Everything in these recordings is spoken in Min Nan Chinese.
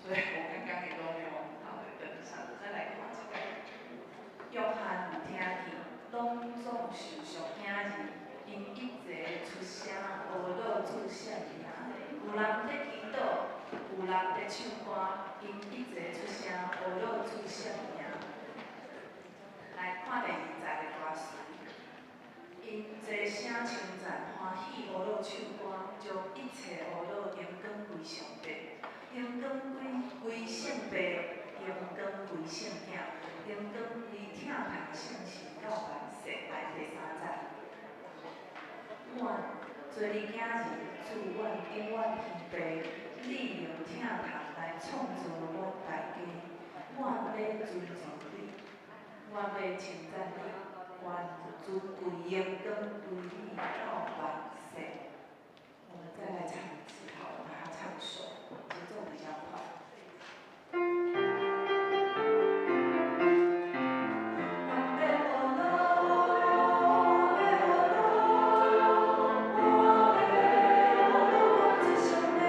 所以我剛剛也都沒有很好的跟上。再來看這個。約翰有聽見，攏總受上驚異，𪜶一齊出聲呵咾主聖名。有人佇祈禱，有人佇唱歌，𪜶一齊出聲呵咾主聖名。來看第二節的歌詞，𪜶齊聲稱讚，歡喜呵咾唱歌，將一切呵咾榮光歸上帝，榮光歸歸聖父，榮光歸聖囝，榮光歸疼痛聖神到萬世。來第三節，願做你囝兒，主阮永遠天父，你用疼痛來創造阮大家，我欲尊重你，我欲稱讚你，願尊貴榮光歸你到萬世。我們再來唱一次，好，把它唱熟，節奏比較快。願欲呵咾，欲呵咾，我欲呵咾阮主上帝，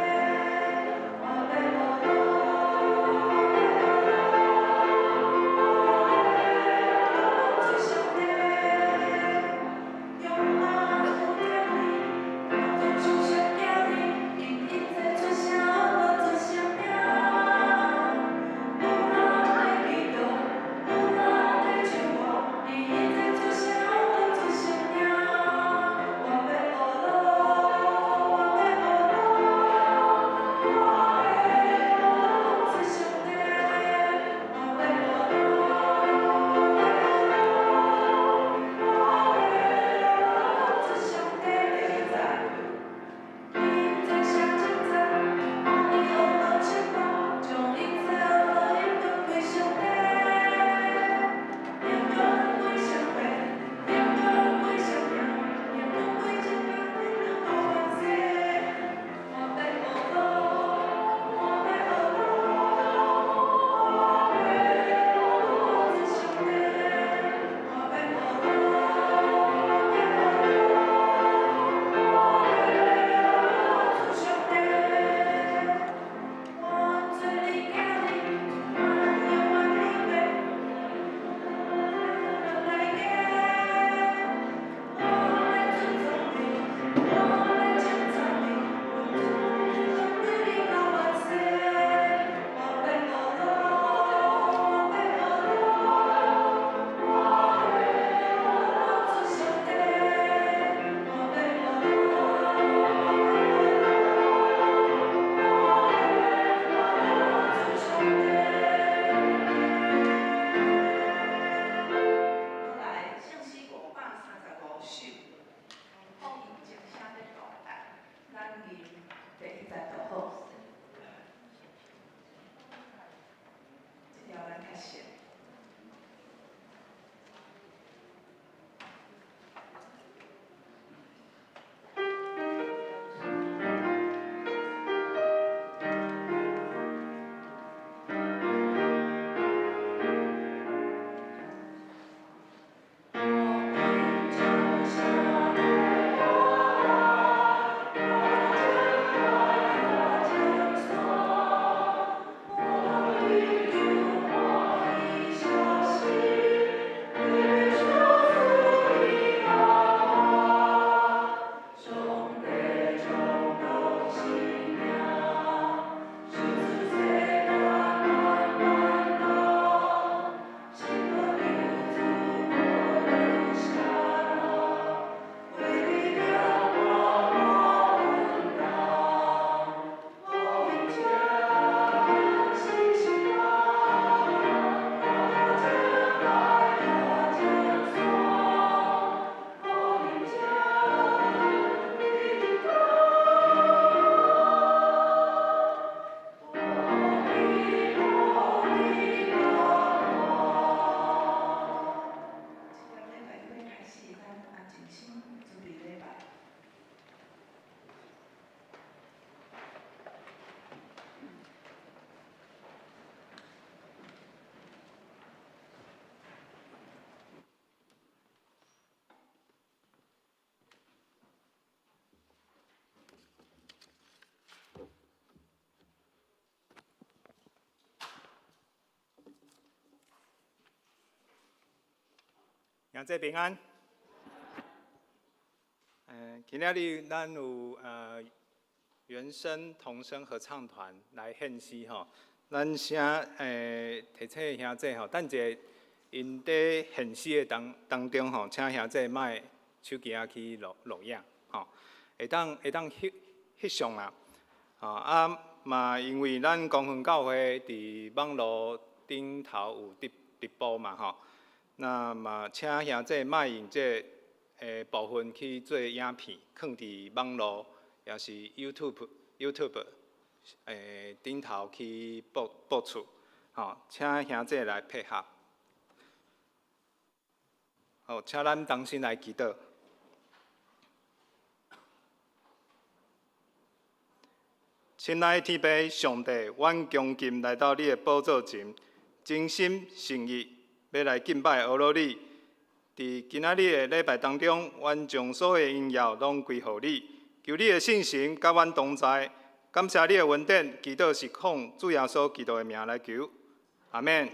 我欲呵咾，欲呵咾，我欲呵咾阮主上帝。約翰有聽見，攏總受上驚異，𪜶一齊出聲呵咾主聖名。兄弟平安。今仔日咱有原聲童聲合唱團來獻詩吼。咱先提醒兄弟吼，等者𪜶佇獻詩的當中吼，請兄弟莫手機仔去錄錄影吼，會當翕相啦。吼啊嘛，因為咱光復教會佇網路頂頭有直播嘛吼，那嘛請兄弟莫用這個部分去做影片，囥佇網路，也是 YouTube 頂頭去播出，吼，請兄弟來配合。好，請咱同心來祈禱。親愛的天父上帝，阮恭敬來到你的寶座前，誠心誠意欲來敬拜阿羅你。佇今仔日的禮拜當中，阮將所有的榮耀攏歸予你，求你的聖神佮阮同在，感謝你的恩典，祈禱是奉主耶穌基督的名來求，阿們。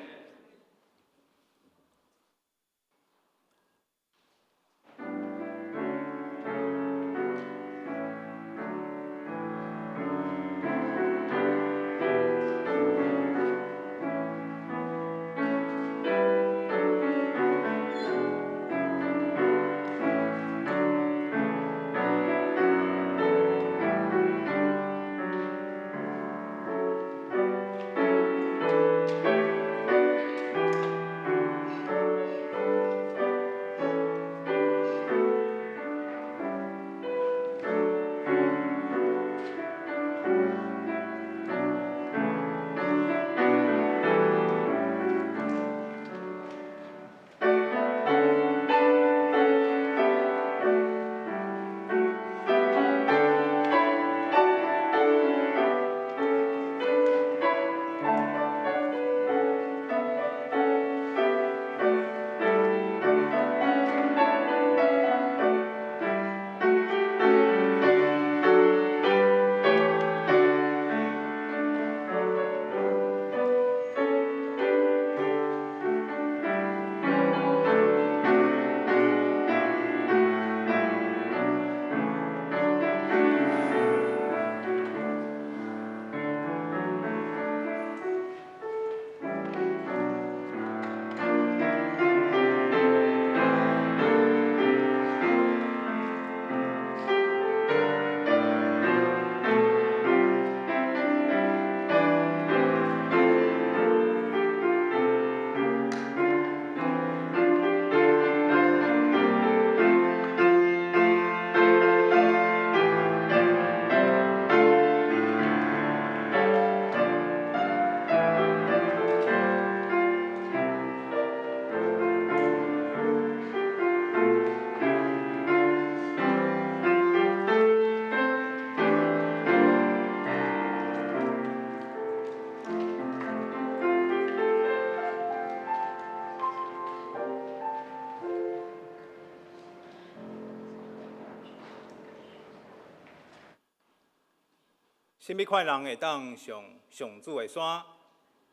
啥物款人會當上上主的山？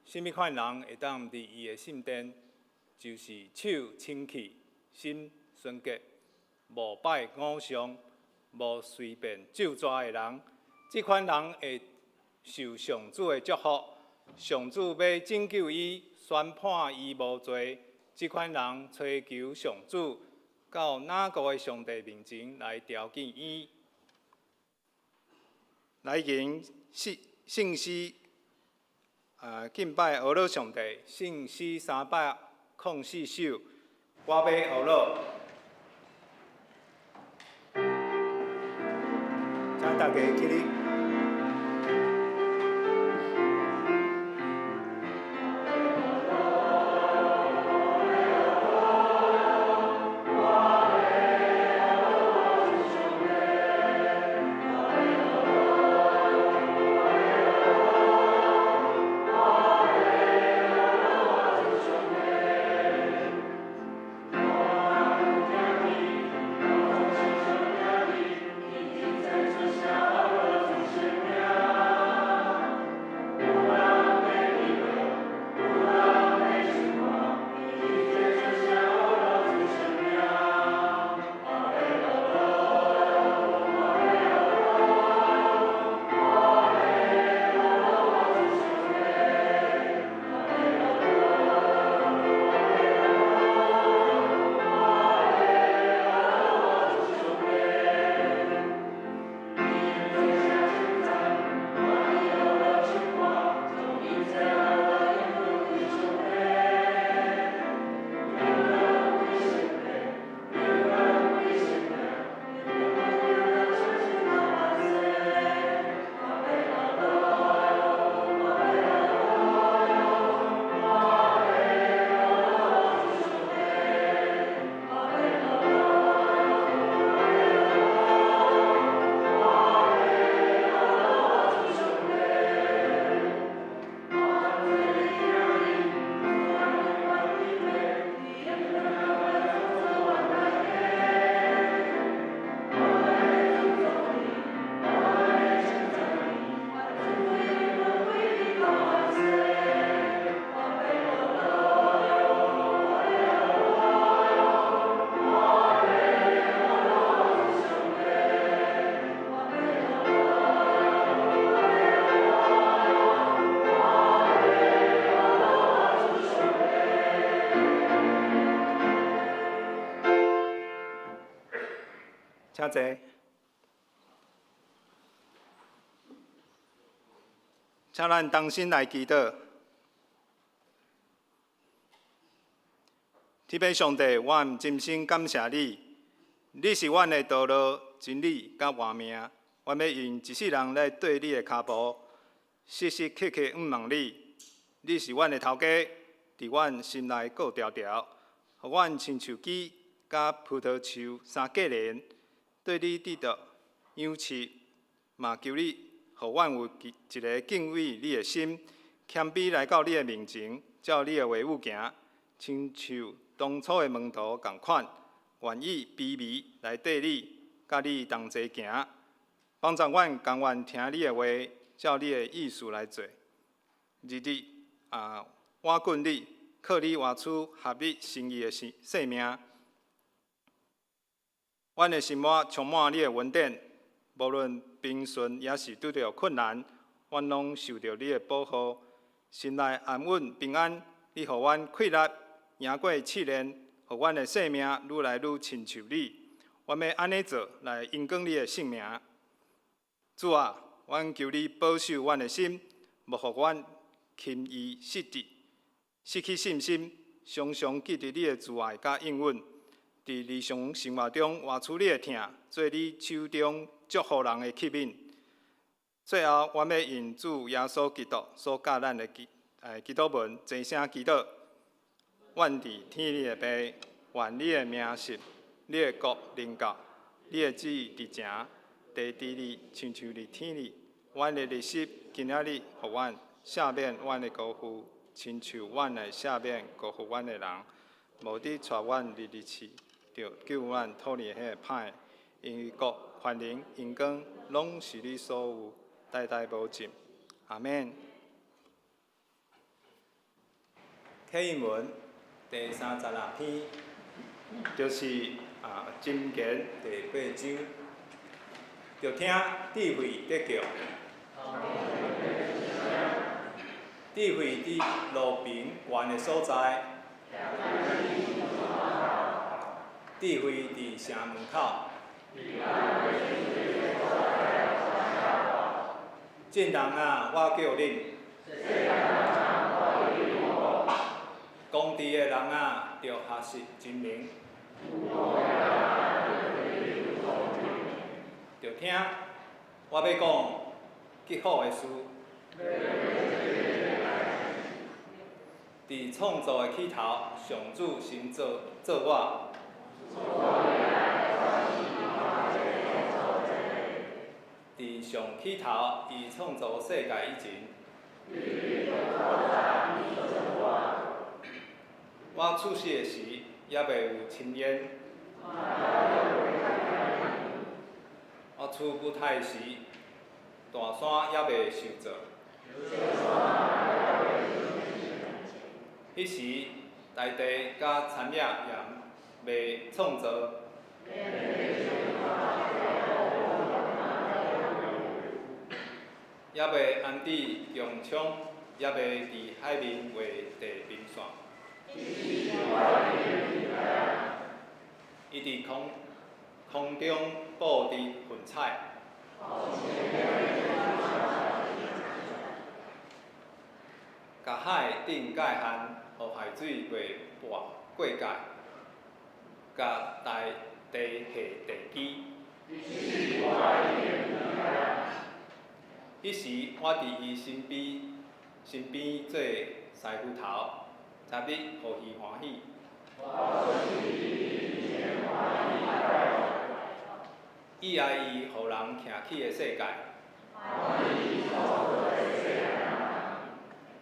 啥物款人會當佇伊的聖殿？就是手清氣、心純潔、無拜偶像、無隨便咒詛的人。這款人會受上主的祝福，上主欲拯救伊，宣判伊無罪。這款人揣求上主，到雅各的上帝面前來朝見伊。來吟聖詩，敬拜阿羅上帝，聖詩304首，我欲阿羅，請大家起立。较济。请咱同心来祈祷。天父上帝，我真心感谢你，你是阮的道路、真理佮活命。我欲用一世人来缀你的跤步，时时刻刻向望你。你是阮的头家，伫阮心内顾牢牢，予阮亲像枝佮葡萄树相结连，对你得到养赐。嘛求你，予阮有一个敬畏你的心，谦卑来到你的面前，照你的话语行，亲像当初的门徒仝款，愿意卑微来缀你，佮你同齐行，帮助阮甘愿听你的话，照你的意思来做，日日啊倚近你，靠你活出合你心意的生命。阮的生活充满你的恩典，无论平顺抑是拄著困难，阮拢受著你的保护，心内安稳平安。你予阮气力赢过试炼，予阮的生命愈来愈亲像你。阮欲按呢做来荣光你的圣名。主啊，阮求你保守阮的心，莫予阮轻易失志，失去信心，常常记得你的慈爱佮应允，伫日常生活中活出你的疼，做你手中祝福人的器皿。最后，阮欲用主耶稣基督所教咱的祈祷文，齐声祈祷。阮伫天里的父，愿你的名圣，你的国临到，你的旨意伫前，地伫里，亲像伫天里。阮的日食今仔日予阮，赦免阮的辜负，亲像阮会赦免辜负阮的人。无得带阮入入试，著救阮脱离彼个歹的。因为国、权能、荣光，拢是你所有，代代无尽。阿们。启英文第36篇，就是箴言第八章。著听智慧伫叫，智慧伫路边悬的所在，智慧伫城门口。众人啊，我叫恁；公治的人啊，著学习精明。著听，我欲讲极好的事。伫创造的起头，上主先造造我。伫上起头，伊创造世界以前，我出世的时，犹未有深渊。我出母胎时，大山犹未受造。彼时，大地佮田野也未创造。犹未安置穹苍，犹未伫海面画地平线。伊伫空中布置云彩，共海定界限，予海水袂跋过界，共大地下地基。彼时，我伫伊身边做师傅头，逐日予伊欢喜。意爱伊予人徛起的世界。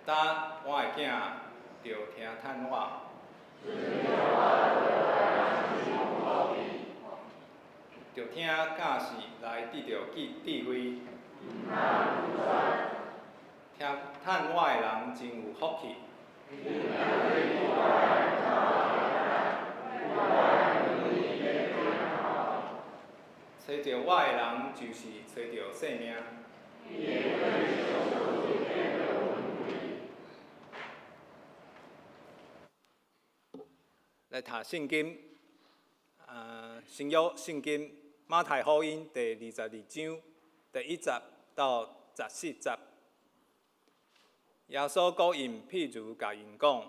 当我的囝著听叹我。著听教示来得著智慧。听叹我的人真有福气。揣著我的人，就是揣著性命。来读圣经，新约圣经馬太福音第22章第1節到14節。耶穌閣用譬如共𪜶講：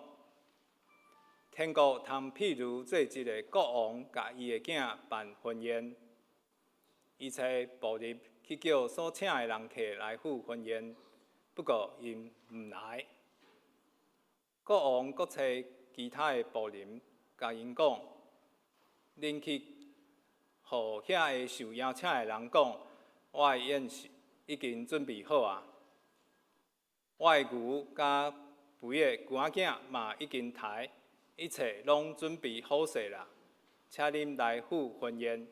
天國通譬如做一个國王，共伊的囝辦婚宴。伊差僕人去叫所請的人客來赴婚宴，不過𪜶毋來。國王閣差其他的僕人，共𪜶講：恁去予遐个受邀請的人講，我的宴席已經準備好矣，我的牛佮肥的牛仔囝嘛已經刣，一切攏準備好勢啦，請恁來赴婚宴。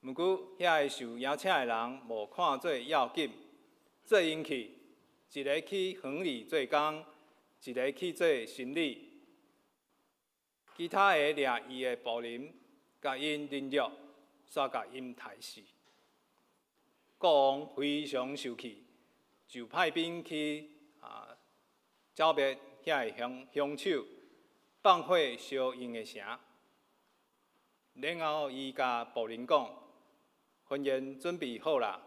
毋過遐个受邀請的人無看做要緊，做𪜶去，一个去園裡做工，一个去做生理，其他的掠伊的僕人，共𪜶凌辱，煞共𪜶刣死。國王非常受氣，就派兵去剿滅遐个兇手，放火燒𪜶的城。然後伊共僕人講：婚宴準備好啦，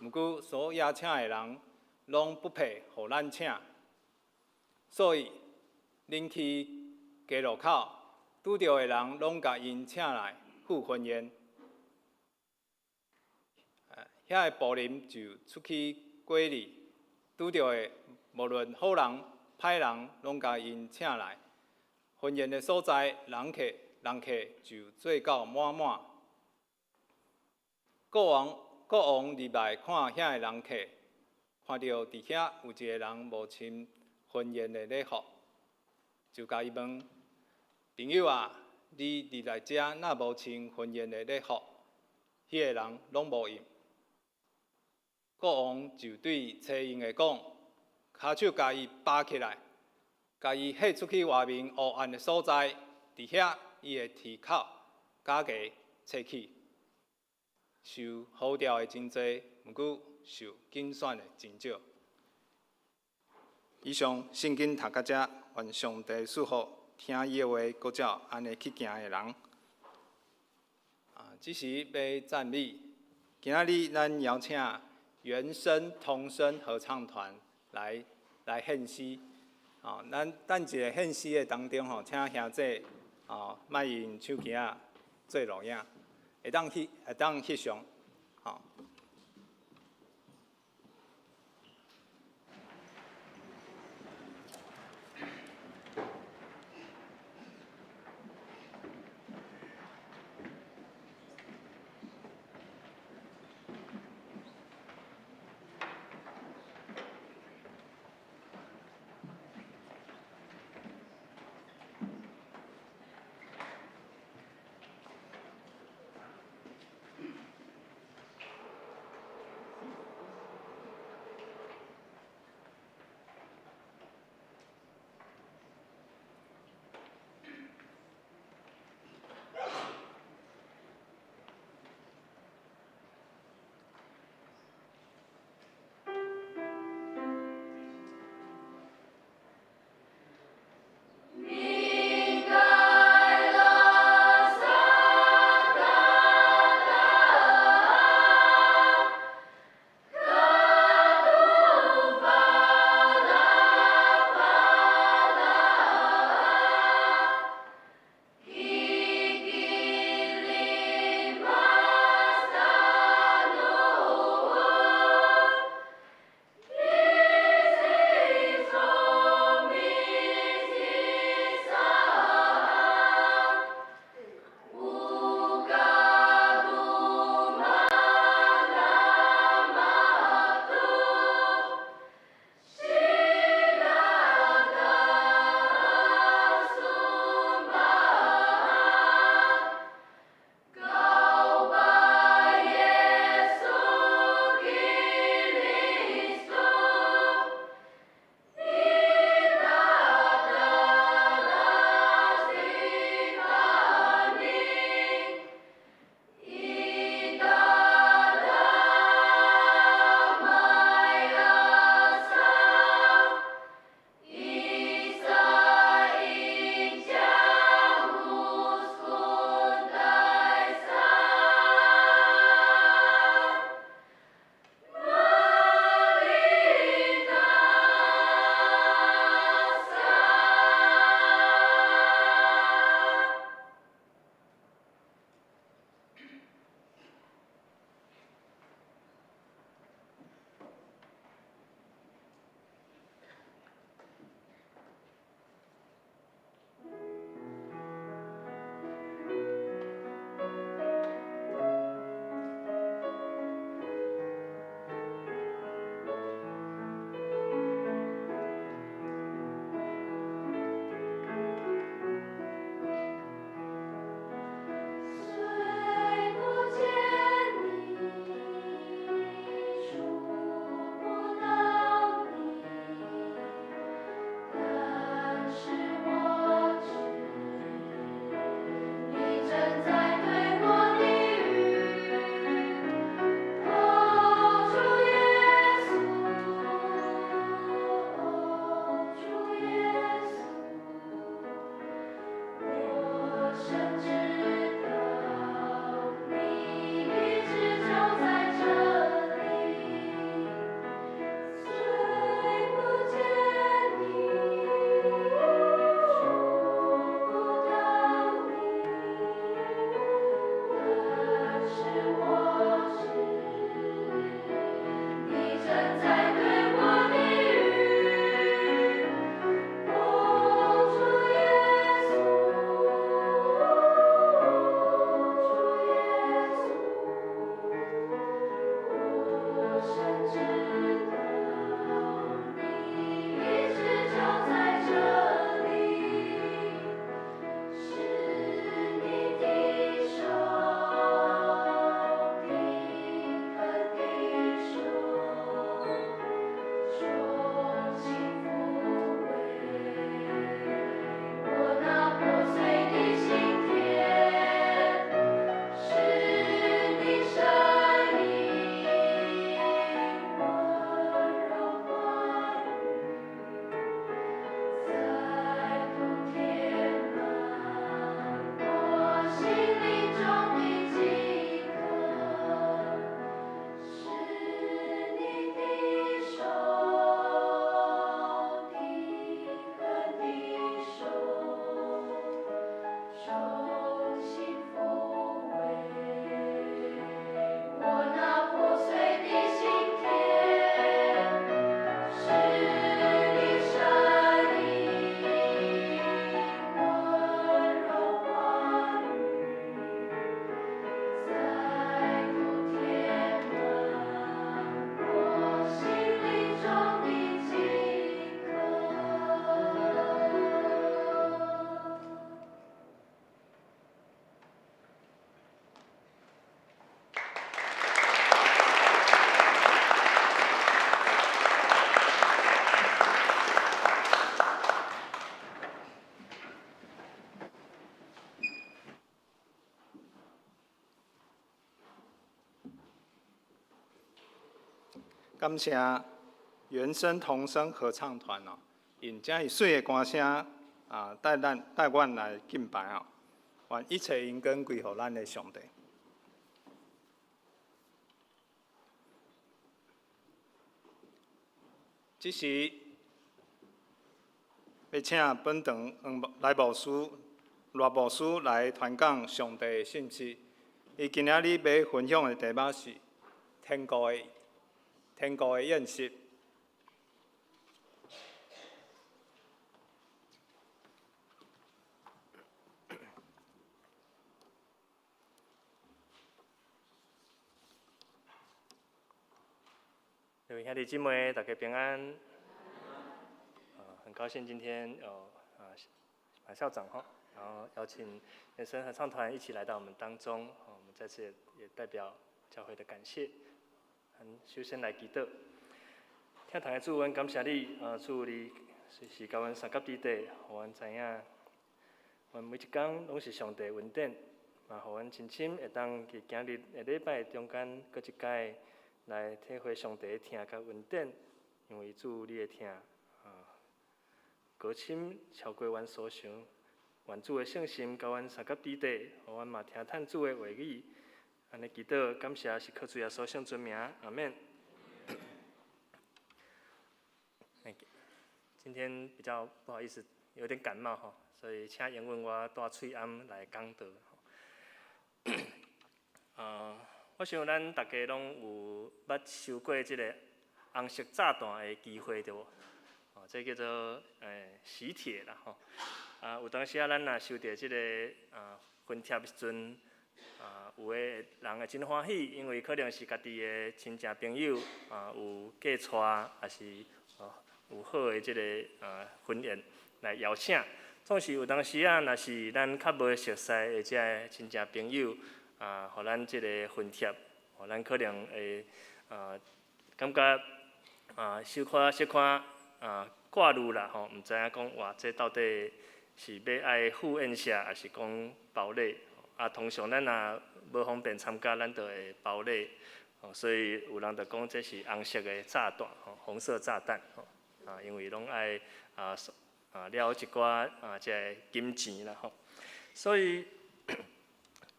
毋過所邀請的人攏不配予咱請，所以恁去街路口拄著的人，攏共𪜶請來赴婚宴。遐个僕人就出去街裡，拄著的無論好人歹人，攏共𪜶請來。婚宴的所在，人客就坐到滿滿。國王入來看遐个人客，看著佇遐有一个人無穿婚宴的禮服，就共伊問：朋友啊，你入來遮哪無穿婚宴的禮服？彼个人攏無應。國王就對差𪜶的講：跤手共伊綁起來，共伊彼出去外面黑暗的所在，佇遐伊會啼哭、咬牙切齒。受呼召的真濟，毋過受揀選的真少。以上聖經讀到遮，願上帝賜福聽伊的話，閣照按呢去行的人。這時欲讚美，今仔日咱邀請原聲童聲合唱團來獻詩。咱等一下獻詩的當中吼，請兄弟莫用手機仔做錄影，會當翕相。感謝原聲童聲合唱團哦，𪜶遮爾媠的歌聲啊，帶咱帶阮來敬拜哦，願一切榮光歸予咱的上帝。這時欲請本堂黃來牧師、賴牧師來傳講上帝的信息。伊今仔日欲分享的題目是天國的天國的宴席。各位兄弟姊妹，大家平安。很高興今天有馬校長哈，然後邀請原聲合唱團一起來到我們當中，我們再次也代表教會的感謝。首先來祈禱，天堂的主，阮感謝你，主你隨時共阮相佮佇底，予阮知影，阮每一工攏是上帝恩典，嘛予阮真心會當佇今日的禮拜中間，閣一擺來體會上帝的疼佮恩典，因為主你的疼高深超過阮所想，願主的聖心共阮相佮佇底，予阮嘛聽趁主的話語。按呢祈禱，感謝是靠主耶穌聖尊名，阿們。今天比較不好意思，有點感冒吼，所以請容許我帶喙罨來講道。我想咱大家攏有捌收過這个紅色炸彈的機會對無？哦，這叫做喜帖啦吼。啊，有當時啊，咱若收著這个婚帖的時陣，啊，有的人會真歡喜，因為可能是家己的親戚朋友啊，有嫁娶，抑是有好的這个婚宴來邀請。總是有當時啊，若是咱較無熟似的這个親戚朋友啊，予咱這个婚帖，予咱可能會感覺啊，小可小可啊掛慮啦吼，毋知影講哇，這到底是欲愛赴宴席，抑是講包禮？啊，通常咱若無方便參加，咱就會包禮。所以有人就講這是紅色的炸彈，吼，紅色炸彈，吼，啊，因為攏愛掠一寡啊，這个金錢啦，吼。所以，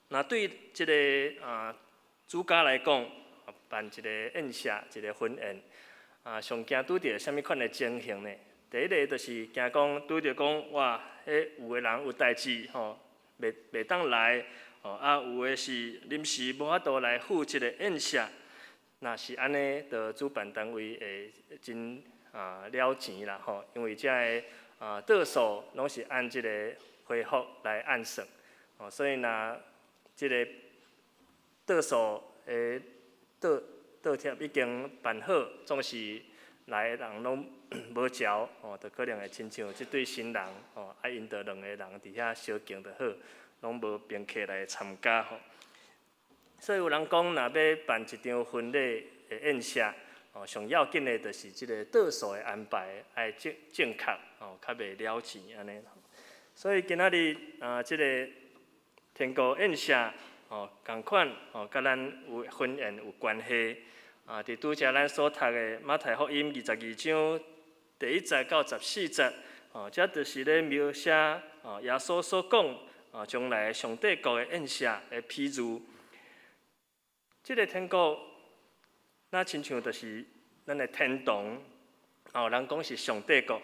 若對這个主家來講，辦一个宴席，一个婚宴，啊，上驚拄著啥物款的情形呢？第一个就是驚講拄著講，哇，彼有的人有代誌吼，袂當來，吼，啊，有的是臨時無法度來赴這个宴席。若是按呢，就主辦單位會真了錢啦，吼，因為這个桌數攏是按這个回復來按算，哦，所以若這个桌數的桌桌帖已經辦好，總是來的人攏無齊，哦，就可能會親像這對新人，哦，啊，𪜶就兩个人佇遐相敬就好，攏無賓客來參加吼。所以有人講，若欲辦一場婚禮的宴席，哦，上要緊的就是這个桌數的安排愛正正確，哦，較袂了錢按呢。所以今仔日啊，這个天國宴席，哦，仝款，哦，佮咱有婚宴有關係。啊，佇拄才咱所讀的馬太福音22章第一節到14節，哦，這就是咧描寫哦耶穌所講哦將來上帝國的宴席的譬喻。這个天國，若親像就是咱的天堂，哦，人講是上帝國。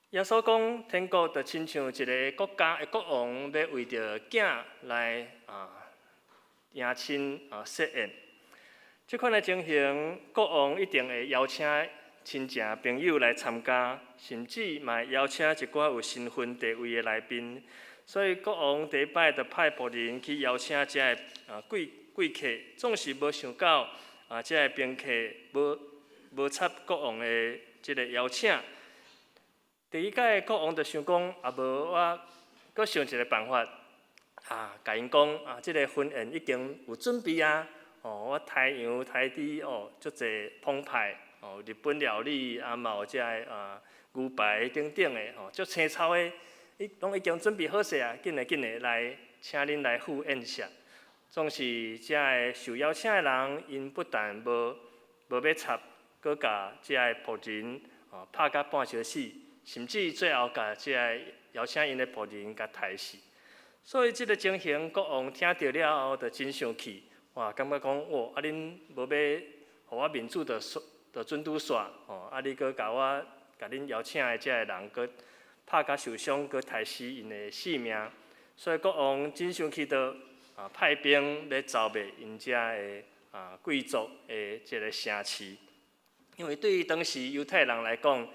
耶穌講天國就親像一个國家的國王，欲為著囝來迎親設宴。這款的情形，國王一定會邀請親情朋友來參加，甚至嘛會邀請一寡有身份地位的來賓。所以國王第一擺就派僕人去邀請這个貴貴客，總是無想到啊，這个賓客無無插國王的這个邀請。第二擺國王就想講，啊無我閣想一个辦法，啊，共𪜶講啊，這个婚宴已經有準備啊。哦，我殺羊殺豬哦，足濟澎湃哦，日本料理啊，嘛有這个牛排等等的吼，足青草的，伊攏已經準備好勢啊，緊來緊來來請恁來赴宴席。總是這个受邀請的人，𪜶不但無無欲插，閣共遮个僕人哦拍甲半相死，甚至最後共遮个邀請𪜶的僕人共刣死。所以這个情形，國王聽著了後，就真生氣，哇，感覺講，哇，啊恁無欲予我面子就煞，就準拄煞，吼，啊你閣共我共恁邀請的遮个人，閣拍甲受傷，閣刣死𪜶的性命。所以國王真生氣，就派兵咧剿滅𪜶遮的貴族的這个城市。因為對於當時猶太人來講，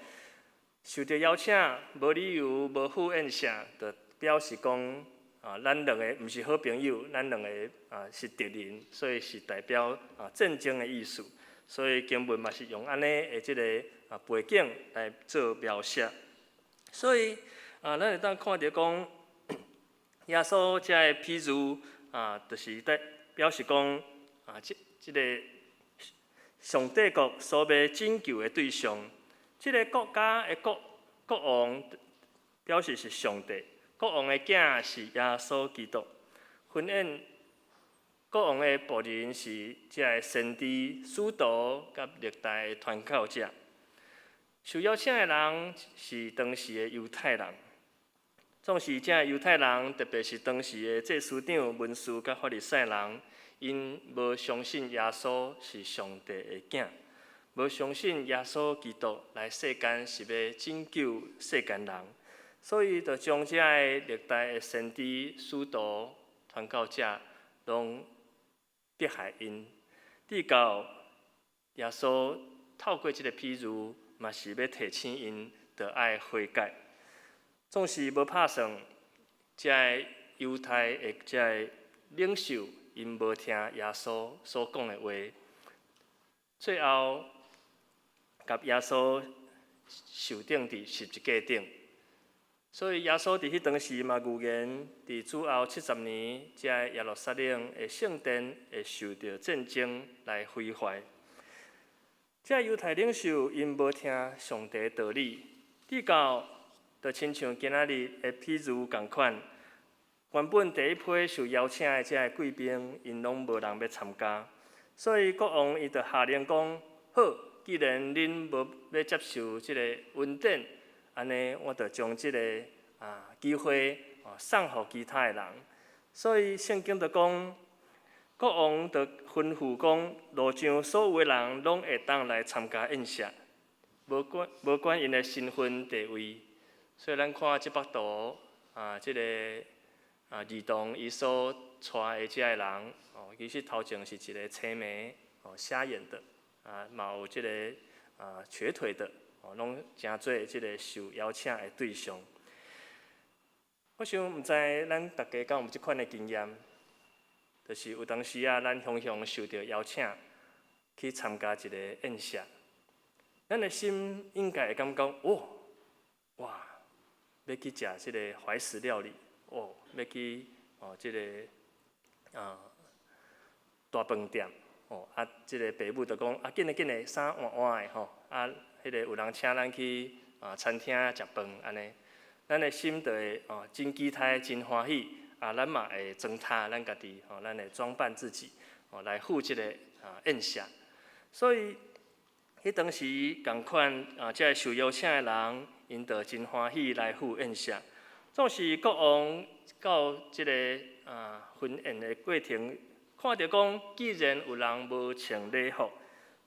受著邀請，無理由無赴宴席，就表示講咱兩个毋是好朋友，咱兩个是敵人，所以是代表戰爭的意思。所以經文嘛是用按呢的這个背景來做描寫。所以咱會當看著講，耶穌遮个譬喻就是代表示講這個上帝國所欲拯救的對象，這个國家的國王表示是上帝，國王的囝是耶穌基督。婚宴國王的僕人是遮个先知、使徒佮歷代的傳教者。受邀請的人是當時的猶太人，總是遮个猶太人，特別是當時的祭司長、文士佮法利賽人，𪜶無相信耶穌是上帝的囝，無相信耶穌基督來世間是欲拯救世間人，所以就將遮個歷代的先知、使徒、傳教者，攏迫害𪜶。直到耶穌透過這个譬喻，嘛是欲提醒𪜶，著愛悔改。總是無拍算，遮个猶太的遮个領袖，𪜶無聽耶穌所講的話，最後共耶穌受釘佇十字架頂。所以耶穌佇彼當時嘛預言，佇主後70年，遮个耶路撒冷的聖殿會受著戰爭來毀壞。遮猶太領袖𪜶無聽上帝道理，直到就親像今仔日的譬喻仝款，原本第一批受邀請的遮个貴賓，𪜶攏無人欲參加，所以國王伊就下令講：好，既然恁無欲接受這个恩典，按呢我就將這个機會送予其他的人。所以聖經就講，國王就吩咐講，路上所有的人攏會當來參加宴席，無管𪜶的身份地位。所以咱看這幅圖這个兒童伊所帶的遮个人，哦，其實頭前是一个青盲，哦，瞎眼的，嘛有這个瘸腿的，哦，攏成做這个受邀請的對象。我想毋知咱逐家敢有這款的經驗，就是有當時啊，咱常常受著邀請去參加一个宴席，咱的心應該會感覺，哦，哇，欲去食這个懷石料理，哦，欲去這个大飯店，哦，啊，這个爸母就講，啊，緊來緊來，衫換換的吼，啊，彼个有人請咱去餐廳食飯按呢，咱的心就會真期待、真歡喜，啊，咱嘛會裝忒咱家己，吼，咱會裝扮自己，哦，來赴這个宴席。所以，彼當時仝款遮个受邀請的人，𪜶就真歡喜來赴宴席。總是國王到這个婚宴的過程，看著講，既然有人無穿禮服，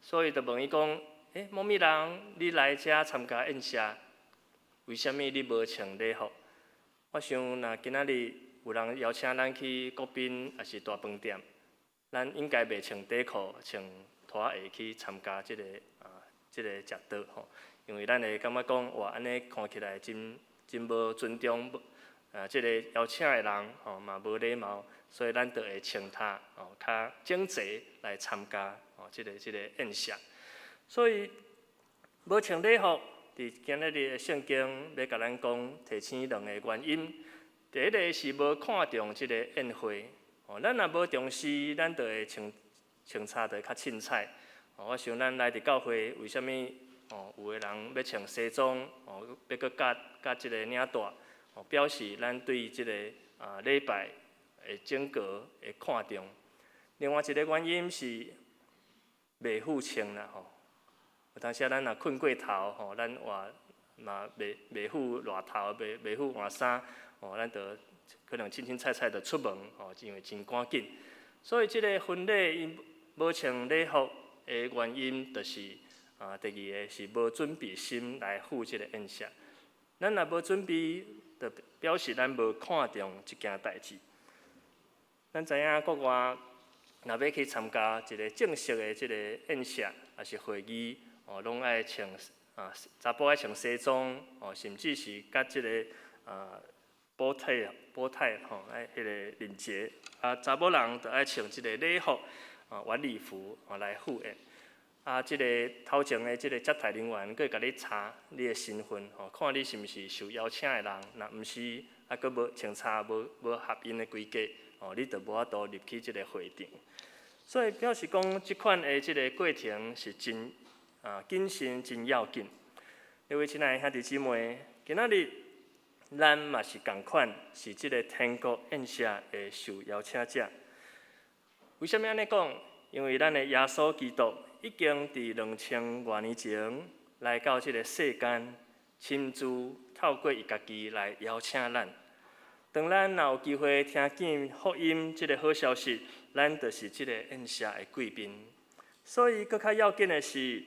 所以就問伊講：欸，某物人，你來遮參加宴席，為啥物你無穿禮服？我想，若今仔日有人邀請咱去國賓，抑是大飯店，咱應該袂穿短褲、穿拖鞋去參加這个食桌吼，因為咱會感覺講，哇，按呢看起來真真無尊重，這个邀請的人吼嘛無禮貌，所以咱就會穿忒較整齊來參加這个宴席。所以無穿禮服，佇今仔日的聖經欲共咱講提醒兩個原因。第一个是無看重這个宴會，哦，咱若無重視，咱就會穿穿衫就會較凊彩。哦，我想咱來佇教會，為啥物有的人欲穿西裝，欲閣佮佮這个領帶，表示咱對這个禮拜的整個的看重。另外一个原因是，袂赴穿啦吼。有當時啊，咱若睏過頭吼，咱換嘛袂赴熱頭，袂赴換衫，吼，咱就可能凊凊彩彩就出門吼，因為真趕緊。所以這个婚禮𪜶無穿禮服的原因，就是啊，第二个是無準備心來赴這个宴席。咱若無準備，就表示咱無看重這件代誌。咱知影國外若欲去參加一个正式的這个宴席，抑是會議，哦，攏愛穿啊，查埔愛穿西裝，哦，甚至是佮這个啊補呔補呔吼，愛彼個領結，啊，查某人就愛穿這个禮服，啊，晚禮服啊來赴宴。啊，這个頭前的這个接待人員閣會共你查你的身份，吼，看你是毋是受邀請的人，若毋是，啊，閣無穿插無合𪜶的規格，哦，你就無法度入去這个會場。所以表示講，這款的這个過程是真啊謹慎、真要緊。各位親愛的兄弟姊妹，今仔日咱嘛是仝款，是這个天國宴席的受邀請者。為啥物按呢講？因為咱的耶穌基督已經佇2000外年前來到這个世間，親自透過伊家己來邀請咱。當咱若有機會聽見福音這个好消息，咱就是這个宴席的貴賓。所以，閣較要緊的是，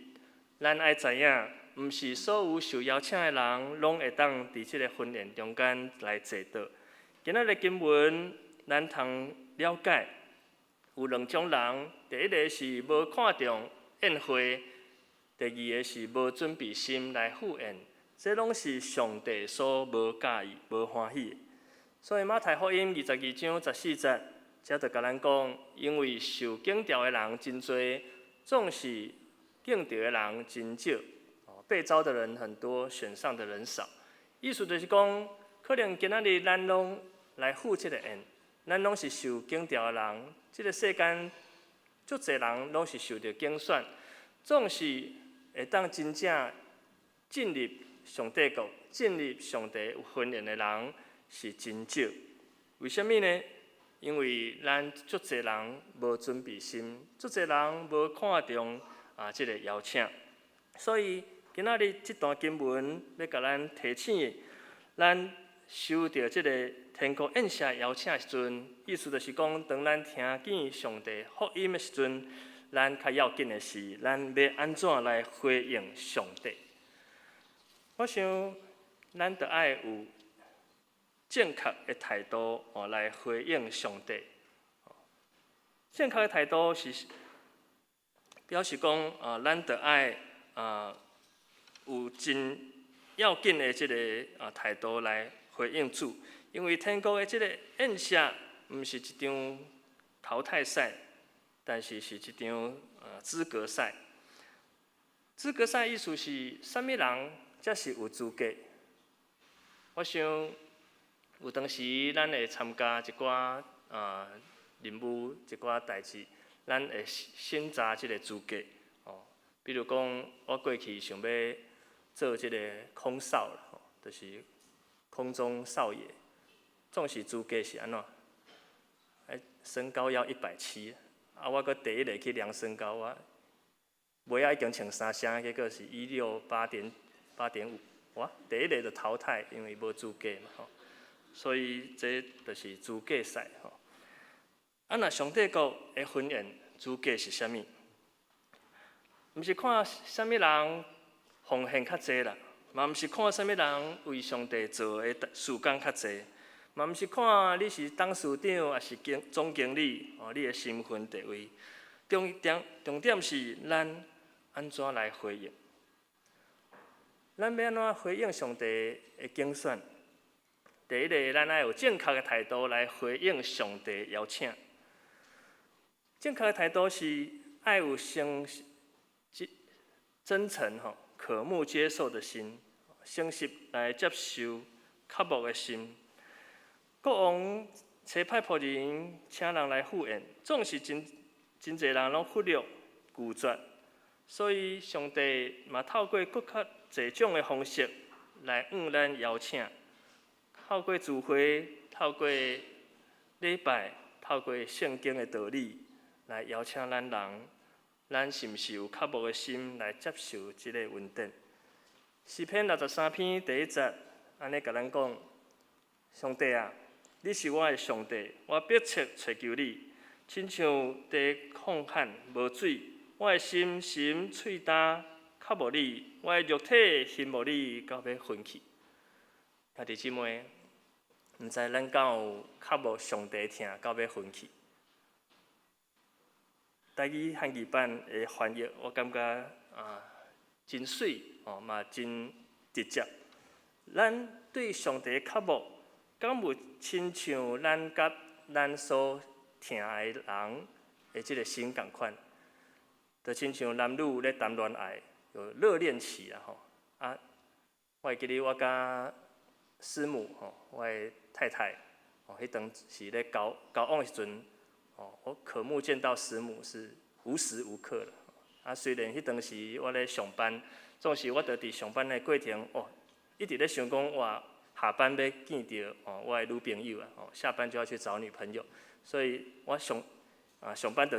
咱愛知影，毋是所有受邀請的人，攏會當佇這个婚宴中間來坐倒。今仔日經文，咱通了解有兩種人：第一个是無看重宴會，第二个是無準備心來赴宴。這攏是上帝所無佮意、無歡喜的。所以馬太福音22章14節，這就共咱講，因為受揀召的人真濟，總是揀著的人真少。被召的人很多，選上的人少。意思就是講，可能今仔日咱攏來赴這个宴，咱攏是受揀召的人。這个世間足濟人攏是受著揀選，總是會當真正進入上帝國、進入上帝婚宴的人是真少。為啥物呢？因為咱足濟人無準備心，足濟人無看重啊這个邀請，所以今仔日這段經文欲共咱提醒，咱收著這个天國宴席邀請的時陣，意思就是講，當咱聽見上帝福音的時陣，咱較要緊的是，咱欲按怎來回應上帝。我想，咱著愛有正確的態度哦，來回應上帝。正確的態度是表示講啊，咱著愛啊有真要緊的這个啊態度來回應主，因為天國的這个宴席毋是一場淘汰賽，但是是一場啊資格賽。資格賽意思是啥物人才是有資格？我想有當時咱會參加一寡啊任務、一寡代誌，咱會審查這个資格哦。比如講，我過去想欲做這个空少啦，吼，就是空中少爺，總是資格是按怎？愛身高要170，啊，我閣第一个去量身高，我尾仔已經穿三聲，結果是168.8.5，哇，第一个就淘汰，因為無資格嘛，吼。所以這就是資格賽，吼。啊，若上帝國的婚宴資格是啥物？毋是看啥物人奉獻較濟啦，嘛毋是看啥物人為上帝做的事工較濟，嘛毋是看你是董事長抑是經總經理，哦，你的身份地位。重點是咱按怎來回應？咱欲按怎回應上帝的揀選？第一个，咱愛有正確的態度來回應上帝邀請。正確的態度是愛有誠實、真誠吼，渴慕接受的心，誠實來接受渴慕的心。國王差派僕人請人來赴宴，總是真濟人攏忽略拒絕，所以上帝嘛透過閣較濟種的方式來向咱邀請，透過聚會，透過禮拜，透過聖經的道理來邀請咱人。咱是毋是有渴慕的心來接受這个恩典？詩篇63篇第一節，按呢共咱講：上帝啊，你是我的上帝，我迫切揣求你，親像佇曠旱無水，我的心神喙焦渴慕你，我的肉體欣慕你到欲昏去。兄弟姊妹，毋知咱敢有渴慕上帝疼到欲昏去？台語漢語版的翻譯，我感覺啊真媠哦，嘛真直接。咱對上帝渴慕，敢有親像咱佮咱所疼愛的人的這个心仝款？就親像男女咧談戀愛，有熱戀期啊吼。啊，我會記得我佮師母吼，我的太太哦，彼當時咧交交往的時陣。哦，我渴慕見到師母是無時無刻了。啊，雖然彼當時我咧上班，總是我著佇上班的過程，哦，一直咧想講，哇，下班欲見著哦，我的女朋友啊，哦，下班就要去找女朋友，所以我上啊上班就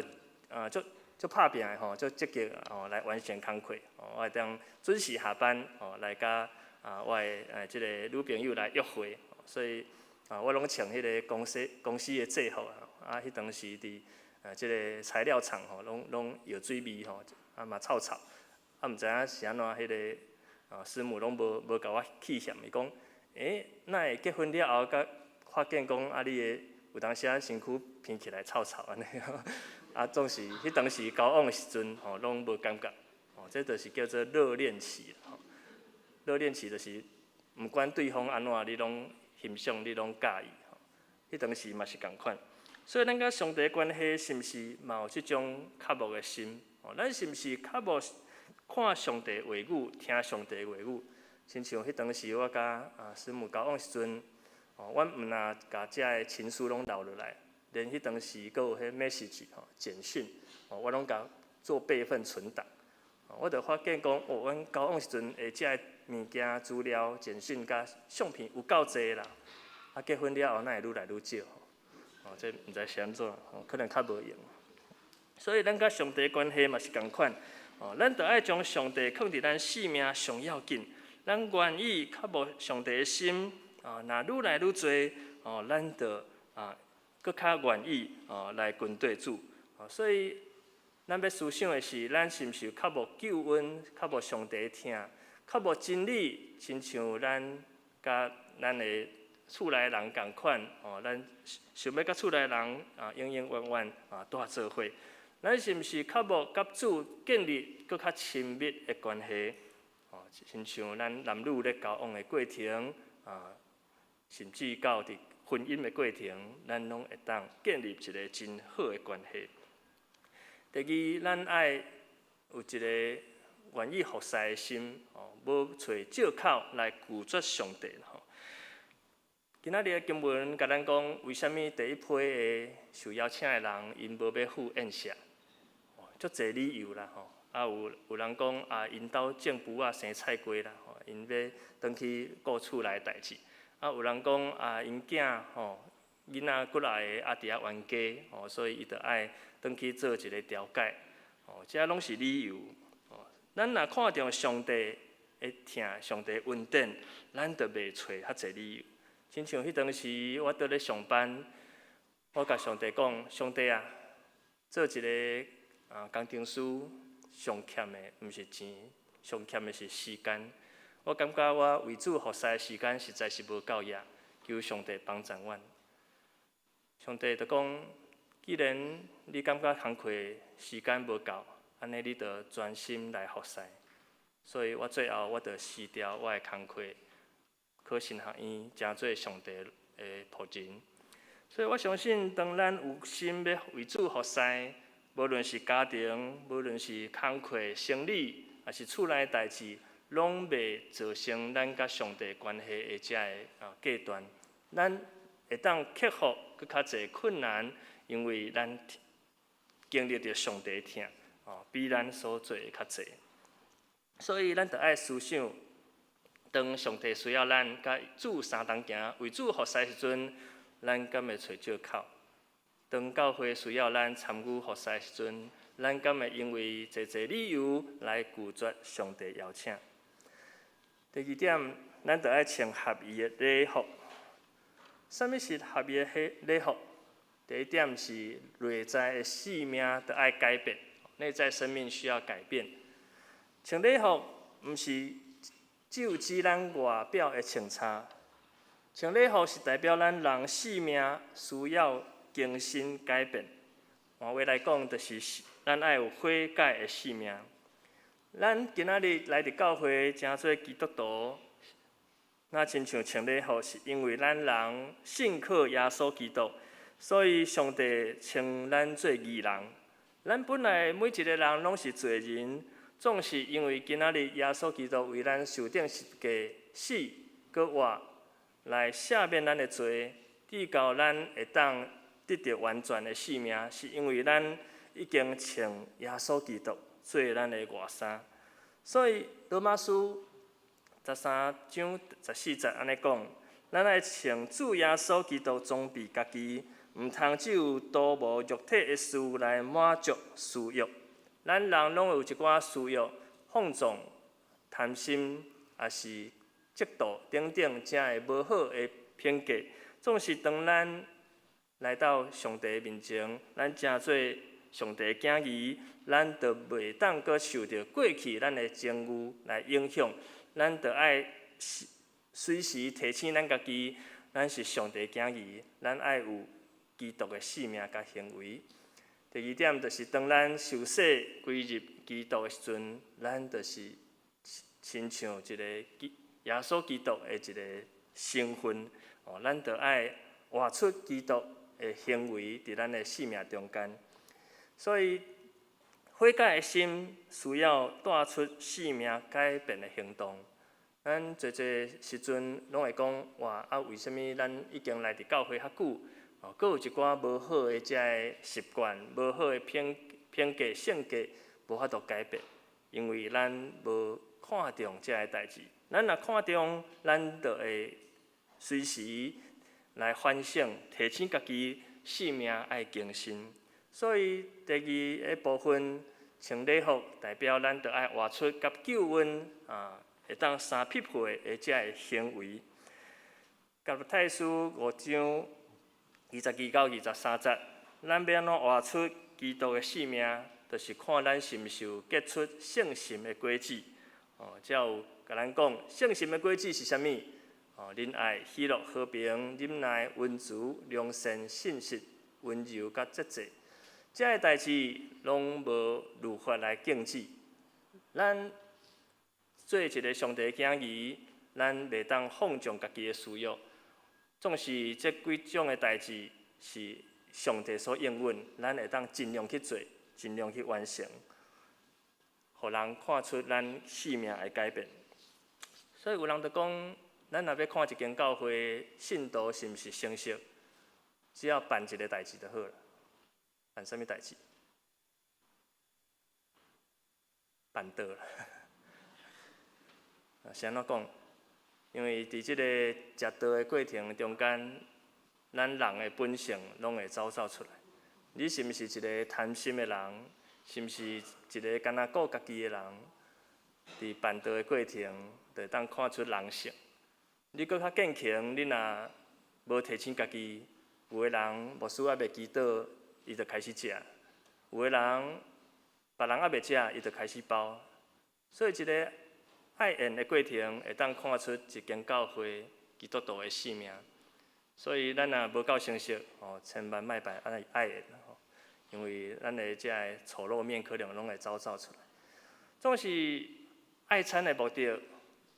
啊足足拍拚的吼，足積極哦來完成工課，哦，我會當準時下班哦來佮啊我的這个女朋友來約會，所以啊我攏穿彼个公司公司的制服啊。啊，彼當時佇這个材料廠吼，攏攏藥水味吼，啊嘛臭臭，啊毋知影是按怎，彼个啊師母攏無無共我氣嫌，伊講，欸，哪會結婚了後，才發現講啊，你的有當時仔身軀聞起來臭臭按呢，啊總是彼當時交往的時陣吼，攏無感覺，哦，這就是叫做熱戀期，吼，熱戀期就是毋管對方按怎，你攏欣賞，你攏佮意，吼，彼當時嘛是仝款。所以咱佮上帝關係是毋是嘛有這種渴慕的心？哦，咱是毋是渴慕看上帝話語、聽上帝話語？親像彼當時我佮啊師母交往時陣，哦，阮毋若共遮的情書攏留落來，連彼當時閣有彼 message 吼簡訊，哦，我攏共做備份存檔。我就發現講，哦，阮交往時陣的遮的物件資料、簡訊佮相片有夠濟啦。啊，結婚了後，哪會愈來愈少？哦，這毋知是按怎，可能較無閒。所以咱佮上帝關係嘛是仝款，哦，咱著愛將上帝囥佇咱性命上要緊。咱願意渴慕上帝的心，啊，若愈來愈濟，哦，咱就啊，閣較願意哦來跟綴主。所以咱欲思想的是，咱是毋是有渴慕救恩、渴慕上帝疼、渴慕真理，親像咱佮咱的厝內人仝款，哦，咱想欲佮厝內人啊，永永遠遠啊，蹛做伙。咱是毋是渴慕佮主建立閣較親密的關係？哦，親像咱男女咧交往的過程啊，甚至到佇婚姻的過程，咱攏會當建立一个真好的關係。第二，咱愛有一个願意服侍的心，哦，無揣藉口來拒絕上帝。吼，今仔日的經文共咱講，為啥物第一批的受邀請的人，𪜶無欲赴宴席？哦，足濟理由啦，吼。啊，有有人講啊，𪜶兜種匏仔生菜瓜啦，吼，𪜶欲轉去顧厝內代誌。啊，有人講啊，𪜶囝吼，囡仔幾若個啊，佇遐冤家，吼，所以伊著愛轉去做一个調解。哦，這攏是理由。哦，咱若看著上帝的疼，上帝恩典，咱就袂揣較濟理由。親像彼當時我佇咧上班，我共上帝講：上帝啊，做一个啊工程師上欠的毋是錢，上欠的是時間。我感覺我為主服侍的時間實在是無夠額，求上帝幫助阮。上帝就講：既然你感覺工課時間無夠，按呢你就專心來服侍。所以我最後我就辭掉我的工課，考神學院，成做上帝的僕人。所以我相信，當咱有心欲為主服侍，無論是家庭，無論是工課、生理，抑是厝內代誌，攏袂造成咱佮上帝關係的這个啊隔斷。咱會當克服閣較濟困難，因為咱經歷著上帝疼，哦，比咱所做的較濟。所以咱著愛思想，當上帝需要咱佮主相同行，為主服侍時陣，咱敢會揣藉口？當教會需要咱參與服侍時陣，咱敢會因為濟濟理由來拒絕上帝邀請？第二點，咱著愛穿合宜的禮服。啥物是合宜的禮服？第一點是內在的生命著愛改變，內在生命需要改變。穿禮服毋是只有指咱外表的穿衫，穿禮服是代表咱人生命需要更新改變。換話來講，就是咱愛有悔改的生命。咱今仔日來佇教會，成做基督徒，若親像穿禮服，是因為咱人信靠耶穌基督，所以上帝稱咱做義人。咱本來每一個人攏是罪人，總是因為今仔日耶穌基督為咱受釘十字架死閣活，來赦免咱的罪，直到咱會當得著完全的生命，是因為咱已經穿耶穌基督做咱的外衫。所以羅馬書13章14節按呢講：咱愛穿主耶穌基督裝備家己，毋通只有圖謀肉體的事來滿足私欲。咱人攏有一寡私欲、放縱、貪心，抑是嫉妒等等，遮的無好的品格。總是當咱來到上帝面前，咱成做上帝囝兒，咱就袂當閣受著過去咱的情慾來影響。咱著愛隨時提醒咱家己，咱是上帝囝兒，咱愛有基督的生命佮行為。第二點就是當咱受洗歸入基督的時陣，咱就是親像一個耶穌基督的一個身份，哦，咱著愛活出基督的行為佇咱的生命中間。所以悔改的心需要帶出生命改變的行動。咱濟濟時陣攏會講，哇！啊，為啥物咱已經來佇教會較久，哦，閣有一寡無好的遮个習慣、無好的品格、性格，無法度改變，因為咱無看重遮个代誌。咱若看重，咱就會隨時來反省、提醒家己生命愛更新。所以第二个部分，穿禮服代表咱著愛活出佮救恩啊，會當相匹配的遮个行為。加拉太書5章22到23節，咱欲按怎活出基督的生命，就是看咱是毋是有結出聖心的果子。哦，遮有共咱講，聖心的果子是啥物？哦，仁愛、喜樂、和平、忍耐、溫慈、良善、信實、溫柔佮節制。遮个代誌攏無律法來禁止。咱做一個上帝囝兒，咱袂當放縱家己的私欲。總是這幾種的代誌是上帝所應允，咱會當盡量去做，盡量去完成，予人看出咱生命的改變。所以有人就講，咱若欲看一間教會信徒是毋是成熟，只要辦一个代誌就好了。辦啥物代誌？辦桌啦。是按怎講？因為佇這個食桌的過程中間，咱人的本性攏會走走出來。你是毋是一個貪心的人？是毋是一個干焦顧家己的人？佇辦桌的過程，就會當看出人性。你閣較堅強，你若無提醒家己，有的人牧師猶未祈禱，伊就開始食；有的人別人猶未食，伊就開始包。所以，一个愛宴的過程，會當看出一間教會基督徒的生命。所以，咱若無夠成熟，哦，千萬莫辦愛愛宴吼，因為咱的遮个醜陋面可能攏會走走出來。總是愛餐的目的，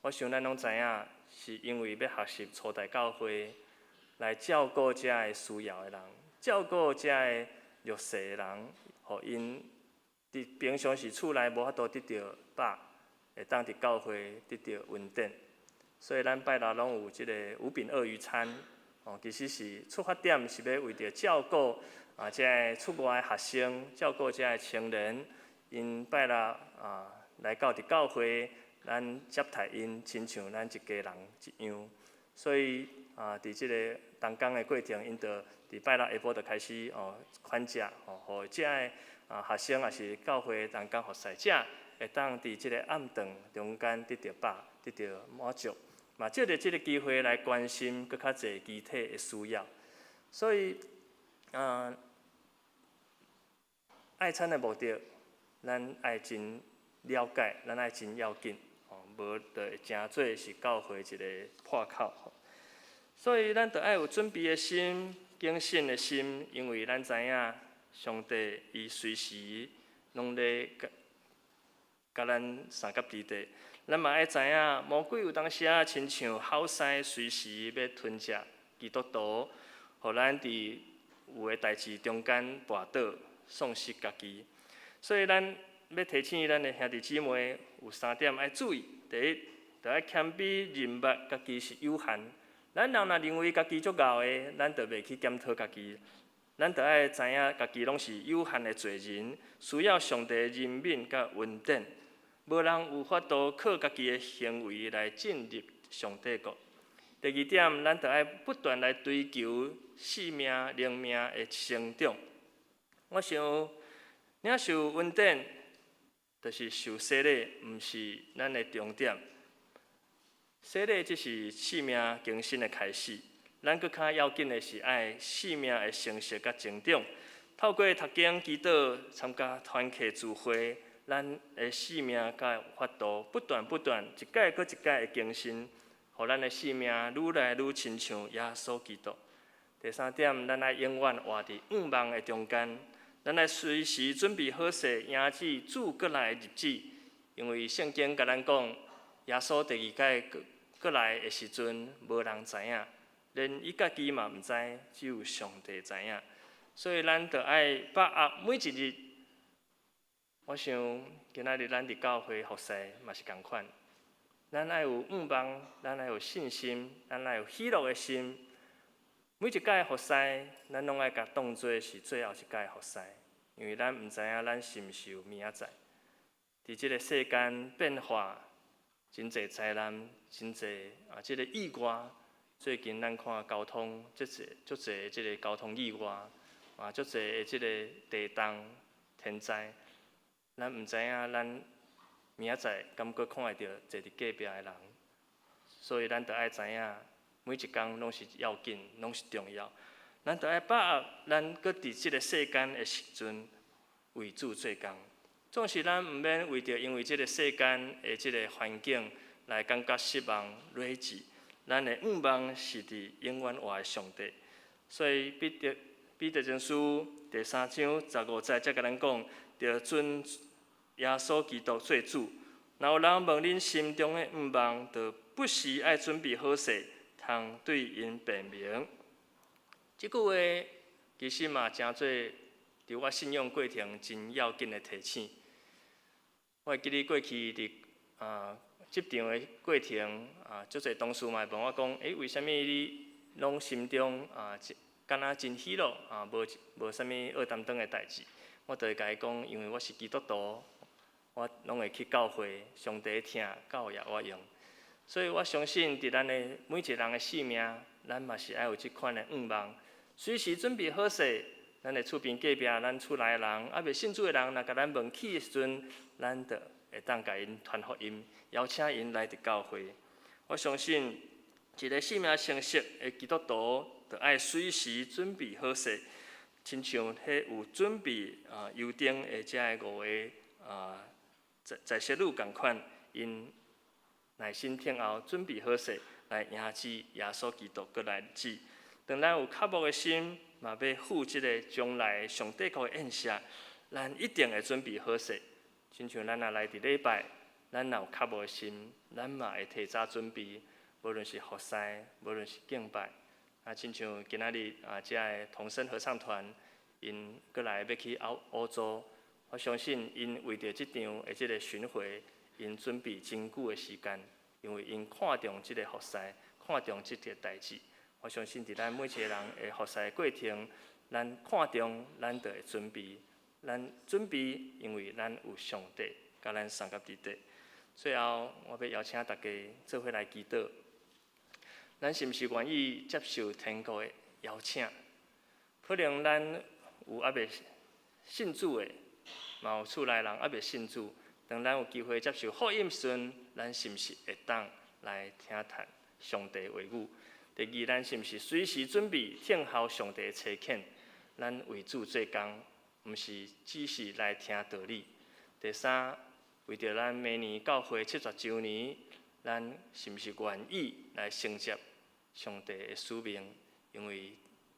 我想咱攏知影，是因為欲學習初代教會來照顧遮个需要的人，照顧遮个弱勢的人，予𪜶佇平常時厝內無法度得著飽，會當佇教會得著恩典。所以咱拜六攏有這个五餅二魚餐，哦，其實是出發點是欲為著照顧啊，遮个出外的學生，照顧遮个青年，𪜶拜六啊來到佇教會，咱接待𪜶，親像咱一家人一樣。所以啊，佇這个同工的過程，𪜶就佇拜六下晡就開始哦款食，哦，予遮个啊學生，抑是教會同工服侍者，會當佇這個暗頓中間得著飽，得著滿足，嘛藉著這個機會來關心閣較濟肢體的需要。所以，愛餐的目的，咱愛真了解，咱愛真要緊，吼，無就會成做是教會一個破口。所以，咱著愛有準備的心、謹慎的心，因為咱知影上帝伊隨時攏咧佮佮咱相佮佇底。咱嘛愛知影，魔鬼有當時仔親像吼獅，隨時欲吞食基督徒，予咱佇有的代誌中間跋倒，喪失家己。所以，咱欲提醒咱的兄弟姊妹有三點愛注意：第一，著愛謙卑認捌家己是有限。咱人若認為家己足𠢕的，咱就袂去檢討家己。咱著愛知影家己攏是有限的罪人，需要上帝憐憫佮恩典。無人有法度靠家己的行為來進入上帝國。第二點，咱著愛不斷來追求生命靈命的成長。我想領受恩典，就是受洗禮，毋是咱的終點。洗禮只是生命更新的開始，咱閣較要緊的是愛生命的成熟佮成長。透過讀經、祈禱、參加團契聚會，咱的生命才有法度不斷不斷一屆閣一屆的更新，予咱的生命愈來愈親像耶穌基督。第三點，咱愛永遠活佇向望的中間，咱愛隨時準備好勢迎接主閣來的日子，因為聖經共咱講，耶穌第二擺閣閣來的時陣，無人知影，連伊家己嘛毋知，只有上帝知影。所以咱著愛把握每一日。我想今仔日咱佇教會服侍嘛是仝款，咱愛有向望，咱愛有信心，咱愛有喜樂的心。每一擺服侍，咱攏愛共當做是最後一擺服侍，因為咱毋知影咱是毋是有明仔載。佇這個世間變化，真濟災難，真濟啊！這個意外，最近咱看交通，足濟足濟這個交通意外，啊，足濟的這個地動天災，咱毋知影咱明仔載敢閣看會著坐佇隔壁的人，所以咱著愛知影，每一工攏是要緊，攏是重要。咱著愛把握咱閣佇這個世間的時陣，為主做工。總是咱毋免為著因為這個世間的這個環境來感覺失望、累滯。咱的向望是佇永遠活的上帝。所以彼得前書第三章十五節才共咱講，著尊耶穌基督做主。若有人問恁心中的向望，著不時愛準備好勢，通對𪜶辯明。這句話其實嘛，成做佇我信仰過程真要緊的提醒。我會記得過去佇職場的過程啊，足濟同事嘛會問我講：欸，為啥物你攏心中啊，敢若真喜樂啊，無無啥物僫擔當的代誌？我就會共伊講，因為我是基督徒，我攏會去教會，上帝疼，教育我用。所以我相信，佇咱的每一個人的生命，咱嘛是愛有這款的向望，隨時準備好勢。咱的厝邊隔壁，咱厝內的人，猶未信主的人，若共咱問起的時陣，咱就會當共𪜶傳福音，邀請𪜶來佇教會。我相信，一個生命成熟的基督徒，就愛隨時準備好勢，親像彼有準備油燈的這个五個在在室女仝款，𪜶耐心等候，準備好勢來迎接耶穌基督閣來日子。當咱有渴慕的心，嘛欲赴這个將來上帝國的宴席，咱一定會準備好勢。親像咱若來佇禮拜，咱若有渴慕的心，咱嘛會提早準備，無論是服侍，無論是敬拜。啊，親像今仔日啊，遮个童聲合唱團，𪜶閣來欲去歐歐洲，我相信𪜶為著這場的這个巡迴，𪜶準備真久的時間，因為𪜶看重這个服侍，看重這個代誌。我相信佇咱每一個人的服侍過程，咱看重，咱就會準備。咱準備，因為咱有上帝佮咱相佮佇底。最後，我欲邀請大家做伙來祈禱。咱是毋是願意接受天國的邀請？可能咱有猶未信主的，嘛有厝內人猶未信主。當咱有機會接受福音時陣，咱是毋是會當來聽聽上帝話語？第二，咱是毋是隨時準備聽候上帝的差遣？咱為主做工，毋是只是來聽道理。第三，為著咱明年教會七十週年，咱是毋是願意來承接上帝的使命？因為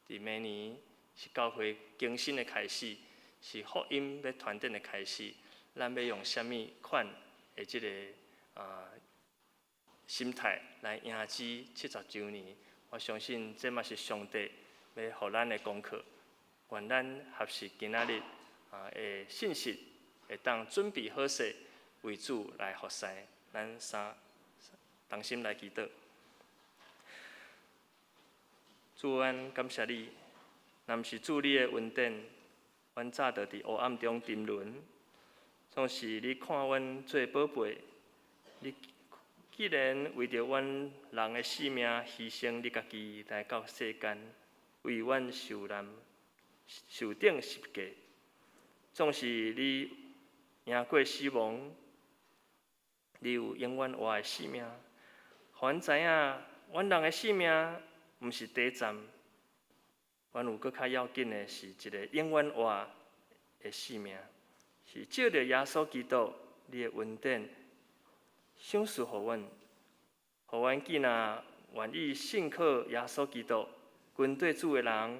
佇明年是教會更新的開始，是福音欲傳展的開始。咱欲用啥物款的這个心態來迎接七十週年？我相信這嘛是上帝欲予咱的功課。願咱學習今仔日的信息，會當準備好勢，為主來服侍。咱三同心來祈禱。主，阮感謝你，若毋是主你的恩典，阮早就佇黑暗中沉淪。總是你看阮做寶貝，你既然為著阮人的性命犧牲你家己來到世間，為阮受難、受釘十架，總是你贏過死亡，你有永遠活的生命，予阮知影，阮人的性命毋是短暫，阮有閣較要緊的是一個永遠活的生命，是藉著耶穌基督你的恩典賞賜予阮，予阮既若願意信靠耶穌基督，跟綴主的人，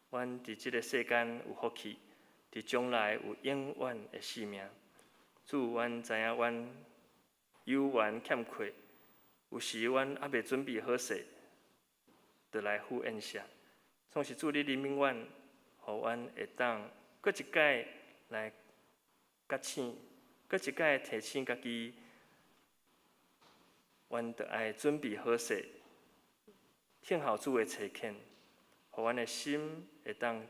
阮佇這个世間有福氣，佇將來有永遠的生命。主，阮知影阮有緣欠缺，有時阮猶未準備好勢，就來赴宴席。總是主你憐憫阮，予阮會當閣一擺來覺醒，閣一擺提醒家己，阮著愛準備好勢，聽候主的差遣，予阮的心會當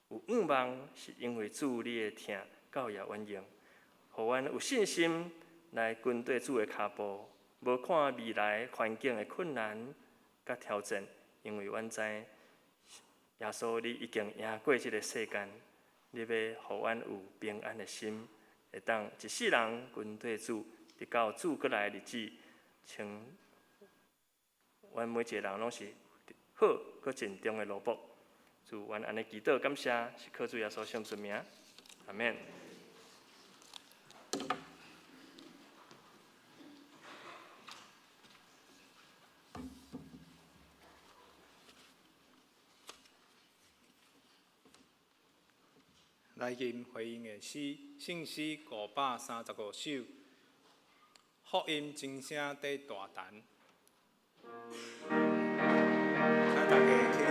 有向望，是因為主你的疼教也阮用，予阮有信心來跟綴主的跤步，無看未來環境的困難佮挑戰，因為阮知耶穌你已經贏過這个世間，你欲予阮有平安的心，會當一世人跟綴主，直到主閣來的日子，請阮每一个人攏是好閣盡忠的奴僕。主，阮按呢祈禱感謝，是靠主耶穌聖尊名，阿們。來吟回應的詩，聖詩535首，福音真聲佇大陳。請大家起立。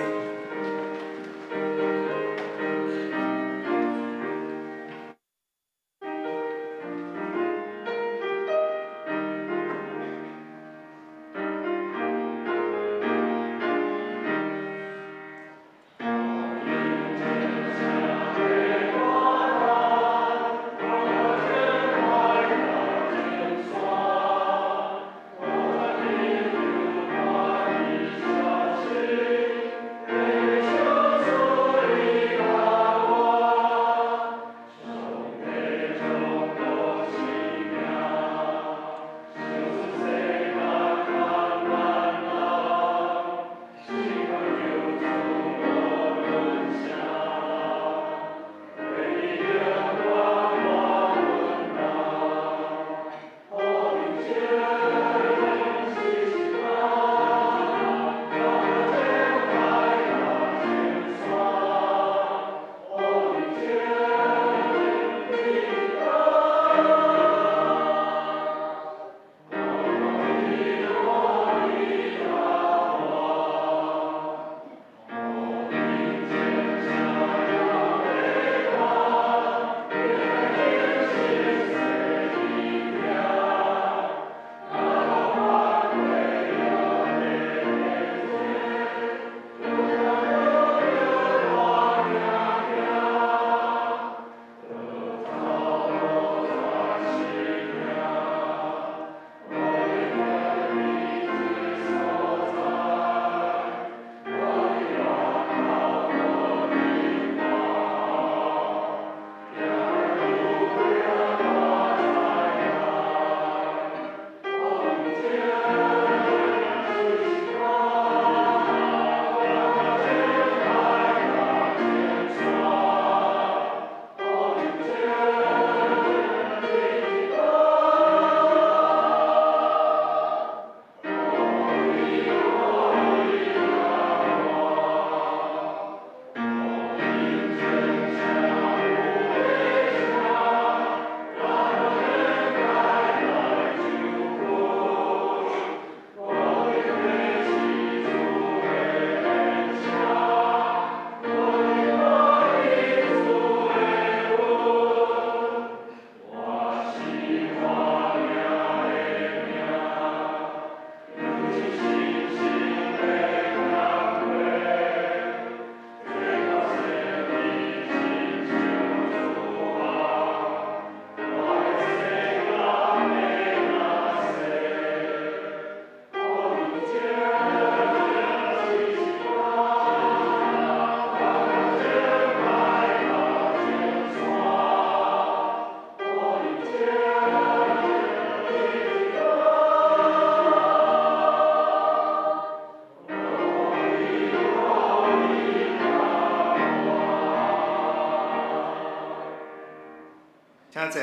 坐。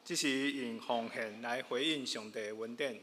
這是用奉獻來回應上帝的恩典。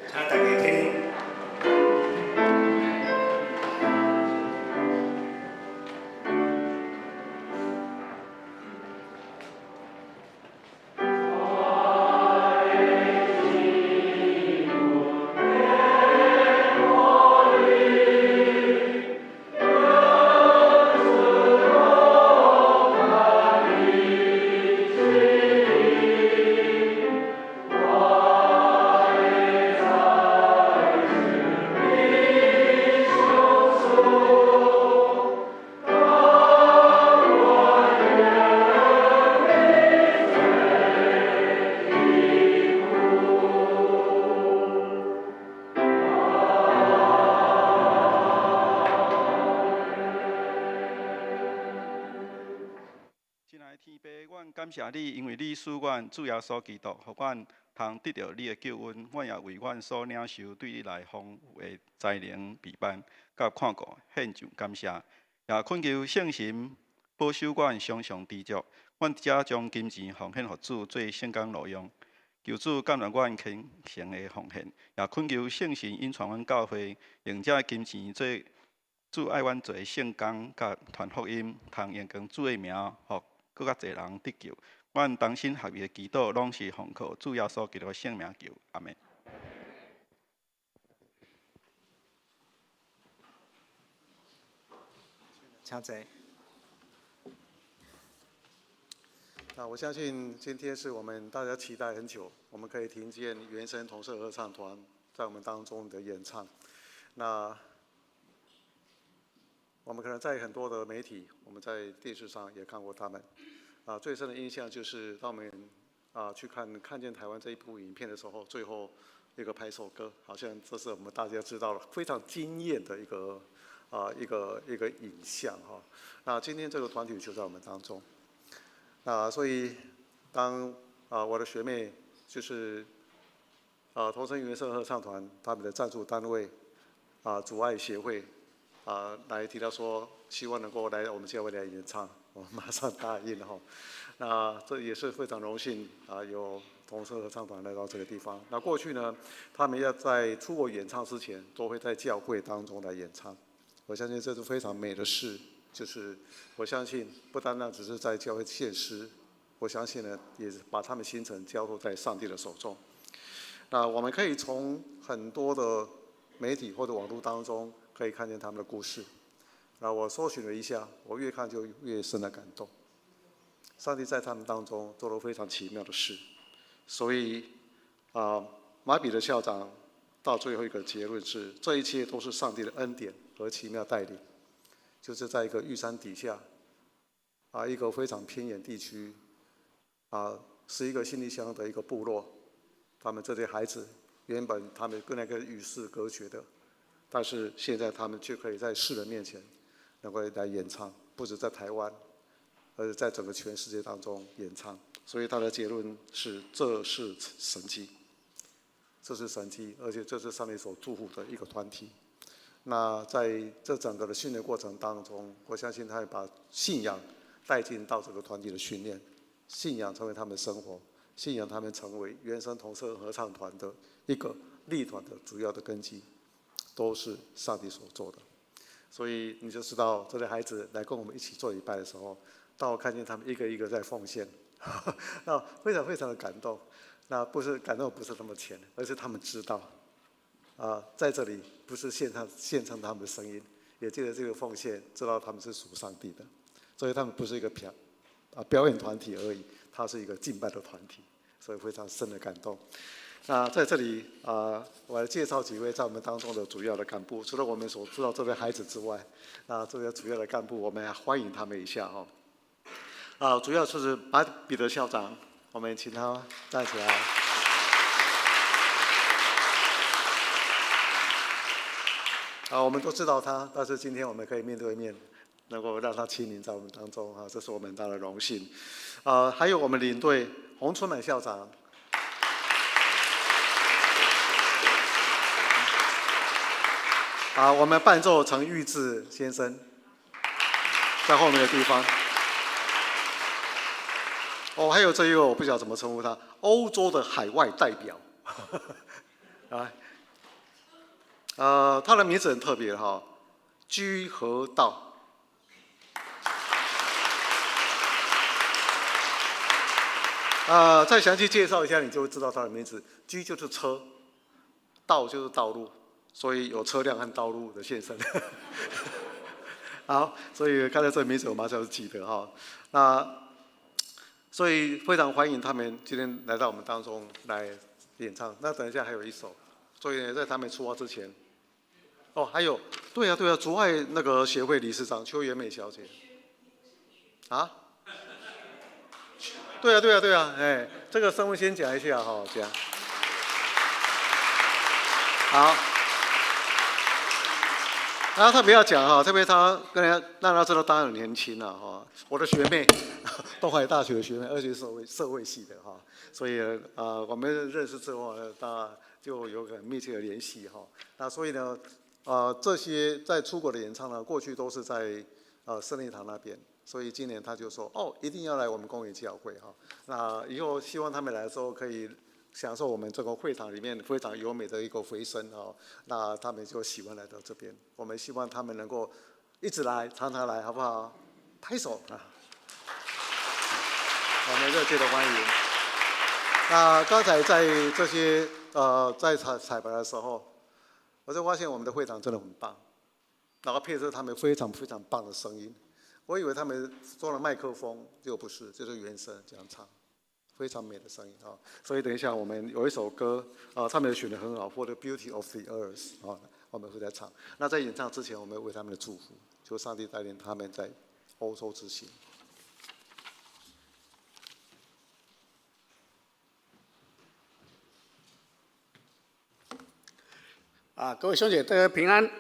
請大家聽。親愛的天父，阮感謝你，因為你賜阮主耶穌基督，予阮通得著你的救恩。阮也為阮所領受對你來豐富的才能備辦佮看顧獻上感謝，也懇求聖神保守阮常常知足。阮才將金錢奉獻予主做聖工路用，求主感謝阮虔誠的奉獻，也懇求聖神引帶阮教會用這金錢做主愛阮做的聖工佮傳福音，通榮光主的名，予閣較濟人得救。阮同心合意的祈禱，攏是奉靠主耶穌基督的聖名求，阿們。請坐。那我相信今天是我們大家期待很久，我們可以聽見原聲童聲合唱團在我們當中的演唱。那我們可能在很多的媒體，我們在電視上也看過他們。啊，最深的印象就是當我們去看《看見台灣》這一部影片的時候，最後一個拍手歌，好像這是我們大家知道了非常驚豔的一個影像哈。那今天這個團體就在我們當中。那所以當我的學妹就是童聲原聲合唱團他們的贊助單位主愛協會來提到說希望能夠來我們教會來演唱，我馬上答應哈。那這也是非常榮幸有童聲合唱團來到這個地方。那過去呢，他們要在出國演唱之前，都會在教會當中來演唱。我相信這是非常美的事，就是我相信不單單只是在教會獻詩，我相信呢，也是把他們心誠交託在上帝的手中。那我們可以從很多的媒體或者網絡當中，可以看見他們的故事。那我搜尋了一下，我越看就越深的感動。上帝在他們當中做了非常奇妙的事，所以馬比的校長到最後一個結論是：這一切都是上帝的恩典和奇妙帶領。就是在一個玉山底下，一個非常偏遠地區，11個信義鄉的一個部落，他们这些孩子原本他们跟那个与世隔绝的，但是现在他们却可以在世人面前能够来演唱，不止在台湾，而且在整个全世界当中演唱。所以他的结论是：这是神迹，这是神迹，而且这是上帝所祝福的一个团体。那在这整个的训练过程当中，我相信他会把信仰带进到这个团体的训练，信仰成为他们生活，信仰他们成为原声童声合唱团的一个立团的主要的根基，都是上帝所做的。所以你就知道，这些孩子来跟我们一起做礼拜的时候，当我看见他们一个一个在奉献，那非常非常的感动。那不是感动，不是那么钱，而是他们知道，啊，在这里不是献唱他们的声音，也借着这个奉献，知道他们是属上帝的，所以他们不是一个表演团体而已，它是一个敬拜的团体，所以非常深的感动。那在这里啊，我来介绍几位在我们当中的主要的干部，除了我们所知道这位孩子之外，那这些主要的干部，我们来欢迎他们一下哈。啊，主要是马彼得校长，我们请他站起来。啊，我们都知道他，但是今天我们可以面对面，能够让他亲临在我们当中啊，这是我们很大的荣幸。啊，还有我们领队洪春满校长。啊，我们伴奏陈玉志先生，在后面的地方。哦，还有这一个我不晓得怎么称呼他，欧洲的海外代表。啊，他的名字很特别哈，居和道。再详细介绍一下，你就会知道他的名字。居就是车，道就是道路，所以有车辆和道路的现身。好，所以看到这个名字，我马上就记得哈。那所以非常欢迎他们今天来到我们当中来演唱。那等一下还有一首，所以在他们出发之前，哦，还有，对呀对呀，竹爱那个协会理事长邱元美小姐，啊？对呀对呀对呀，哎，这个身份先讲一下哈，这样。好。然后特别要讲哈，特别他跟人家让他知道他很年轻了哈。我的学妹，东海大学的学妹，而且是社会系的哈，所以我们认识之后呢，当然就有很密切的联系哈。那所以呢，这些在出国的演唱呢，过去都是在胜利堂那边，所以今年他就说哦，一定要来我们公园教会哈。那以后希望他们来的时候可以享受我们这个会堂里面非常优美的一个回声哦，那他们就喜欢来到这边。我们希望他们能够一直来，常常来，好不好？拍手啊！我们热切的欢迎。那刚才在这些在彩排的时候，我就发现我们的会堂真的很棒，然后配合他们非常非常棒的声音。我以为他们装了麦克风，就不是，就是原声这样唱。非常美的声音啊！所以等一下我们有一首歌啊，他们选的很好，《For the Beauty of the Earth》啊，我们会在唱。那在演唱之前，我们为他们的祝福，求上帝带领他们在欧洲之行。啊，各位兄姐，大家平安。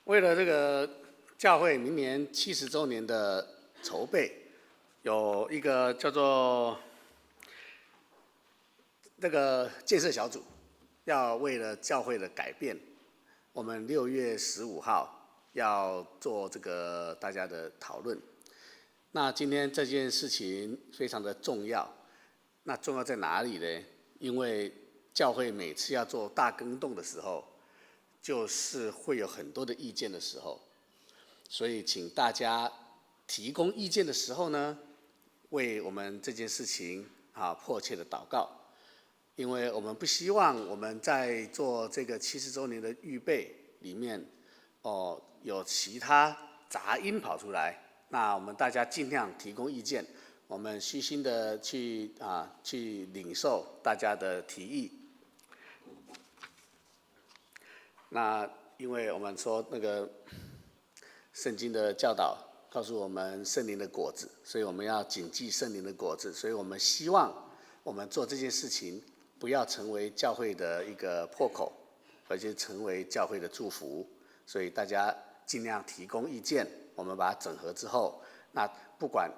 为了这个教会明年70周年的筹备，有一个叫做那个建设小组，要为了教会的改变，我们6月15号要做这个大家的讨论。那今天这件事情非常的重要，那重要在哪里呢？因为教会每次要做大更动的时候，就是会有很多的意见的时候，所以请大家提供意见的时候呢，为我们这件事情啊迫切的祷告，因为我们不希望我们在做这个70周年的预备里面，哦有其他杂音跑出来。那我们大家尽量提供意见，我们虚心的去领受大家的提议。那因为我们说那个圣经的教导告诉我们圣灵的果子，所以我们要谨记圣灵的果子，所以我们希望我们做这件事情不要成为教会的一个破口，而且成为教会的祝福。所以大家尽量提供意见，我们把它整合之后，那不管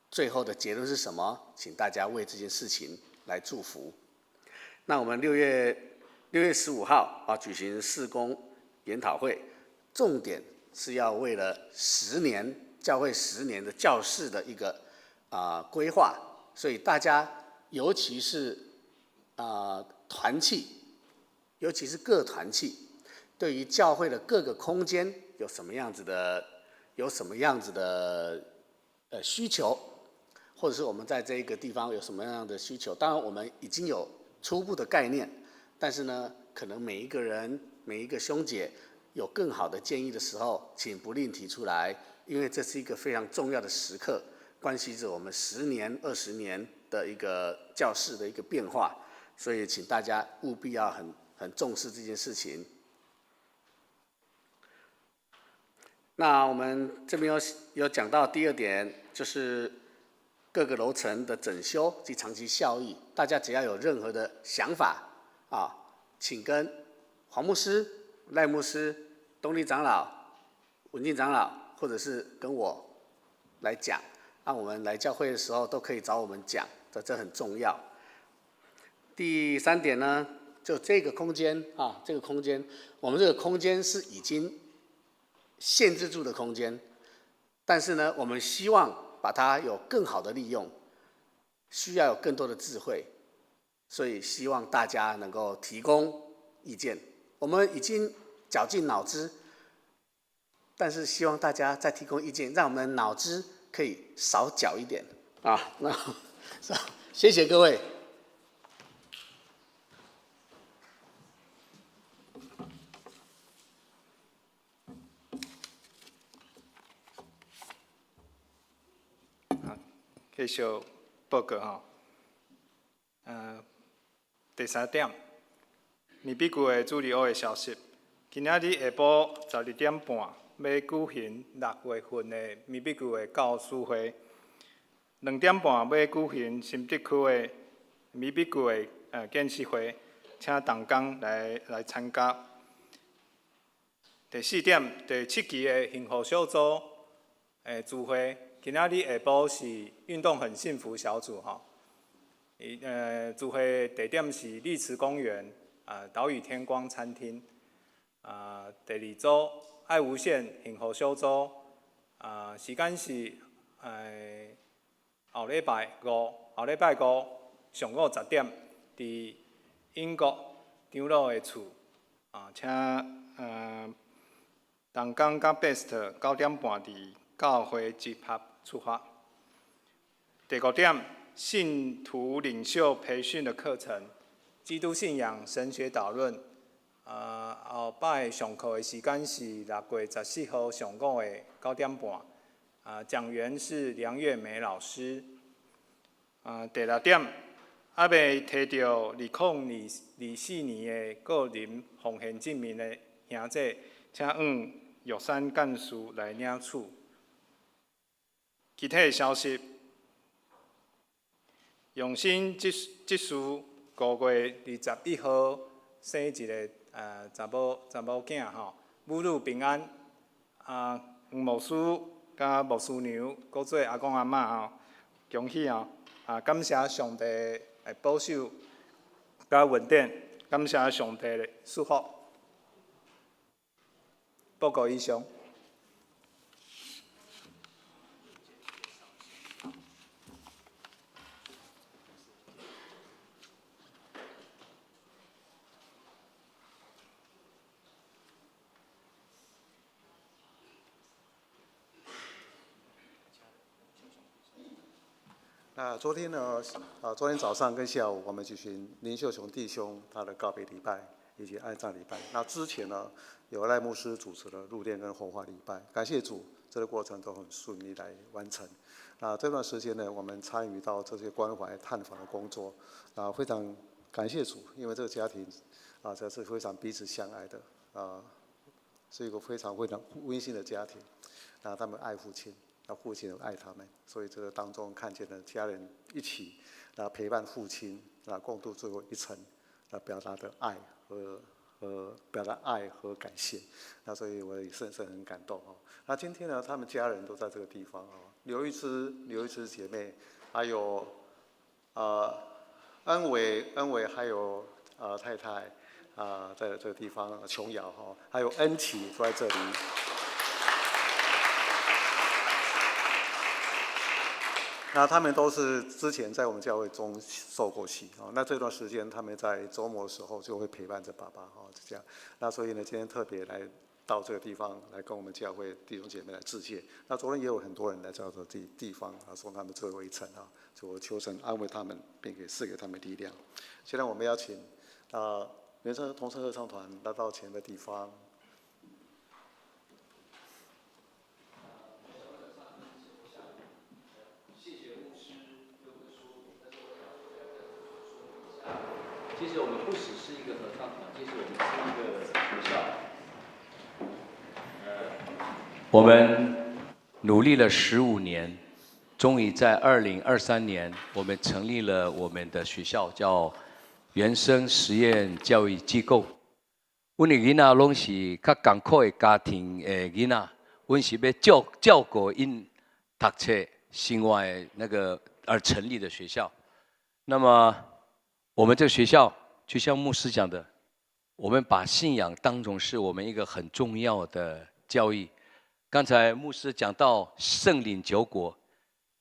最后的结论是什么，请大家为这件事情来祝福。那我们6月15号啊举行事工研讨会，重点是要为了十年教会十年的教室的一个规划，所以大家尤其是团契，尤其是各团契，对于教会的各个空间有什么样子的需求，或者是我们在这一个地方有什么样的需求，当然我们已经有初步的概念，但是呢，可能每一个人每一个兄姐有更好的建议的时候，请不吝提出来，因为这是一个非常重要的时刻，关系着我们10年、20年的一个教室的一个变化，所以请大家务必要很重视这件事情。那我们这边有讲到第二点，就是各个楼层的整修及长期效益。大家只要有任何的想法啊，请跟黄牧师、赖牧师、东立长老、文静长老，或者是跟我来讲。那我们来教会的时候都可以找我们讲，这很重要。第三点呢，就这个空间啊，这个空间，我们这个空间是已经限制住的空间，但是呢，我们希望把它有更好的利用，需要有更多的智慧，所以希望大家能够提供意见。我们已经绞尽脑汁，但是希望大家再提供意见，让我们脑汁可以少绞一点啊。那是吧？谢谢各位。继续报告吼。第三点，美比谷的主日学的消息。今仔日下晡12点半欲举行6月份的美比谷的教师会。2点半欲举行新竹区的美比谷的见习会，请同工来参加。第四点，第七期的幸福小组的聚会。今仔日下晡是运动很幸福小组吼，伊聚会地点是丽池公园啊，岛屿天光餐厅啊。第二组爱无限幸福小组啊，时间是后礼拜五上午10点，伫英国长老的厝啊，请同工佮 Best 9点半伫教会集合出发。第五点，信徒领袖培训的课程，基督信仰神学导论。后摆上课的时间是6月14号上午的9点半。讲员是梁月梅老师。第六点，犹未提著2024年的个人奉献证明的兄姐，请往玉山干事来领取。其他的消息，用心执事5月21号生一个查某囝吼，母女平安。啊，黄牧师佮牧师娘，阁做阿公阿嬷吼，恭喜哦！啊，感谢上帝的保守佮恩典，感谢上帝的祝福。报告以上。那昨天呢？啊，昨天早上跟下午，我们举行林秀雄弟兄他的告别礼拜以及安葬礼拜。那之前呢，有赖牧师主持了入殓跟火化礼拜。感谢主，这个过程都很顺利来完成。那这段时间呢，我们参与到这些关怀探访的工作，啊，非常感谢主，因为这个家庭啊，这是非常彼此相爱的啊，是一个非常非常温馨的家庭。那他们爱父亲，那父亲爱他们，所以这个当中看见了家人一起来陪伴父亲，来共度最后一程，来表达的爱和表达爱和感谢。那所以我也深深很感动哦。那今天呢，他们家人都在这个地方哦，刘玉芝姐妹，还有恩伟，恩伟还有太太啊，在这个地方琼瑶哈，还有恩琪都在这里。那他们都是之前在我们教会中受过洗哦。那这段时间他们在周末的时候就会陪伴着爸爸哦，就这样。那所以呢，今天特别来到这个地方来跟我们教会弟兄姐妹来致谢。那昨天也有很多人来到这个地方啊，送他们最后一程啊，就求神安慰他们，并给赐给他们力量。现在我们邀请原声童声合唱团来到前的地方。其实我们不只是一个合唱团，其实我们是一个学校。我们努力了15年，终于在2023年，我们成立了我们的学校，叫原生实验教育机构。阮的囡仔攏是較艱苦的家庭的囡仔，阮是欲照顧𪜶讀冊生活的那個而成立的學校。那麼我們這個學校就像牧師講的，我們把信仰當成是我們一個很重要的教育。剛才牧師講到聖靈九果，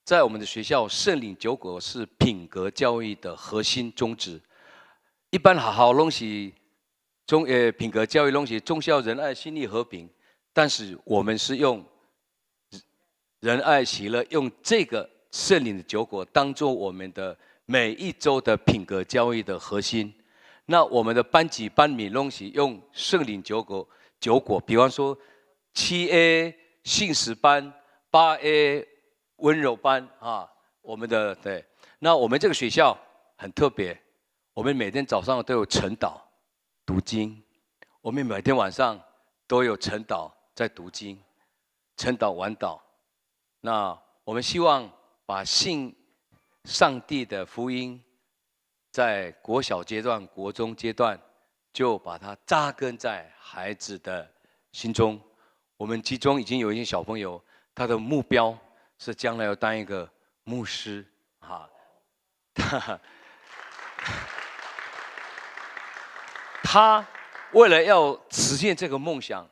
在我們的學校，聖靈九果是品格教育的核心宗旨。一般學校攏是品格教育攏是忠孝仁愛信義和平，但是我們是用仁愛喜樂，用這個聖靈的九果當做我們的每一周的品格教育的核心。那我們的班級班名攏是用聖靈九果，比方說7A 信實班，8A 溫柔班啊，我們的對。那我們這個學校很特別，我們每天早上都有晨禱讀經，我們每天晚上都有晨禱在讀經，晨禱晚禱。那我們希望把信上帝的福音，在國小階段、國中階段，就把它扎根在孩子的心中。我們其中已經有一些小朋友，他的目標是將來要當一個牧師，哈。他為了要實現這個夢想，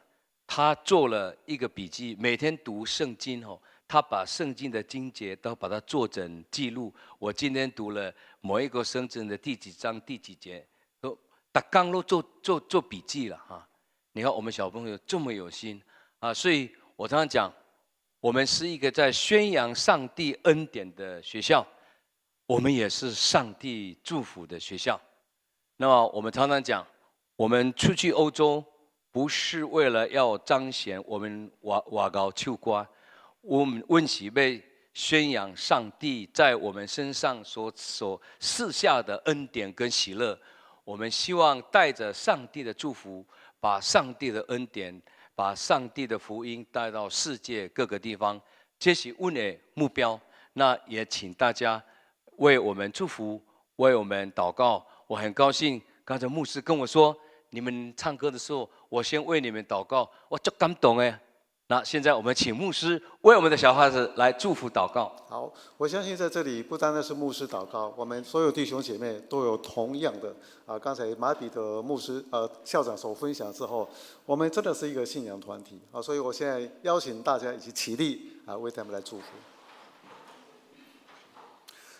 他做了一個筆記，每天讀聖經哦。他把聖經的經節都把它做成記錄。我今天讀了某一個聖經的第幾章第幾節，都逐工都做筆記了哈。你看我們小朋友這麼有心啊，所以我常常講，我們是一個在宣揚上帝恩典的學校，我們也是上帝祝福的學校。那麼我們常常講，我們出去歐洲不是為了要彰顯我們偌偌𠢕唱歌。我們阮是欲宣揚上帝在我們身上所賜下的恩典跟喜樂，我們希望帶着上帝的祝福，把上帝的恩典，把上帝的福音帶到世界各個地方，這是阮的目標。那也請大家為我們祝福，為我們禱告。我很高興，剛才牧師跟我說，你們唱歌的時候，我先為你們禱告，我足感動的。那現在我們請牧師為我們的小孩子來祝福禱告。好，我相信在這裡不單單是牧師禱告，我們所有弟兄姐妹都有同樣的啊。剛才馬彼得牧師校長所分享之後，我們真的是一個信仰團體啊，所以我現在邀請大家一起起立啊，為他們來祝福。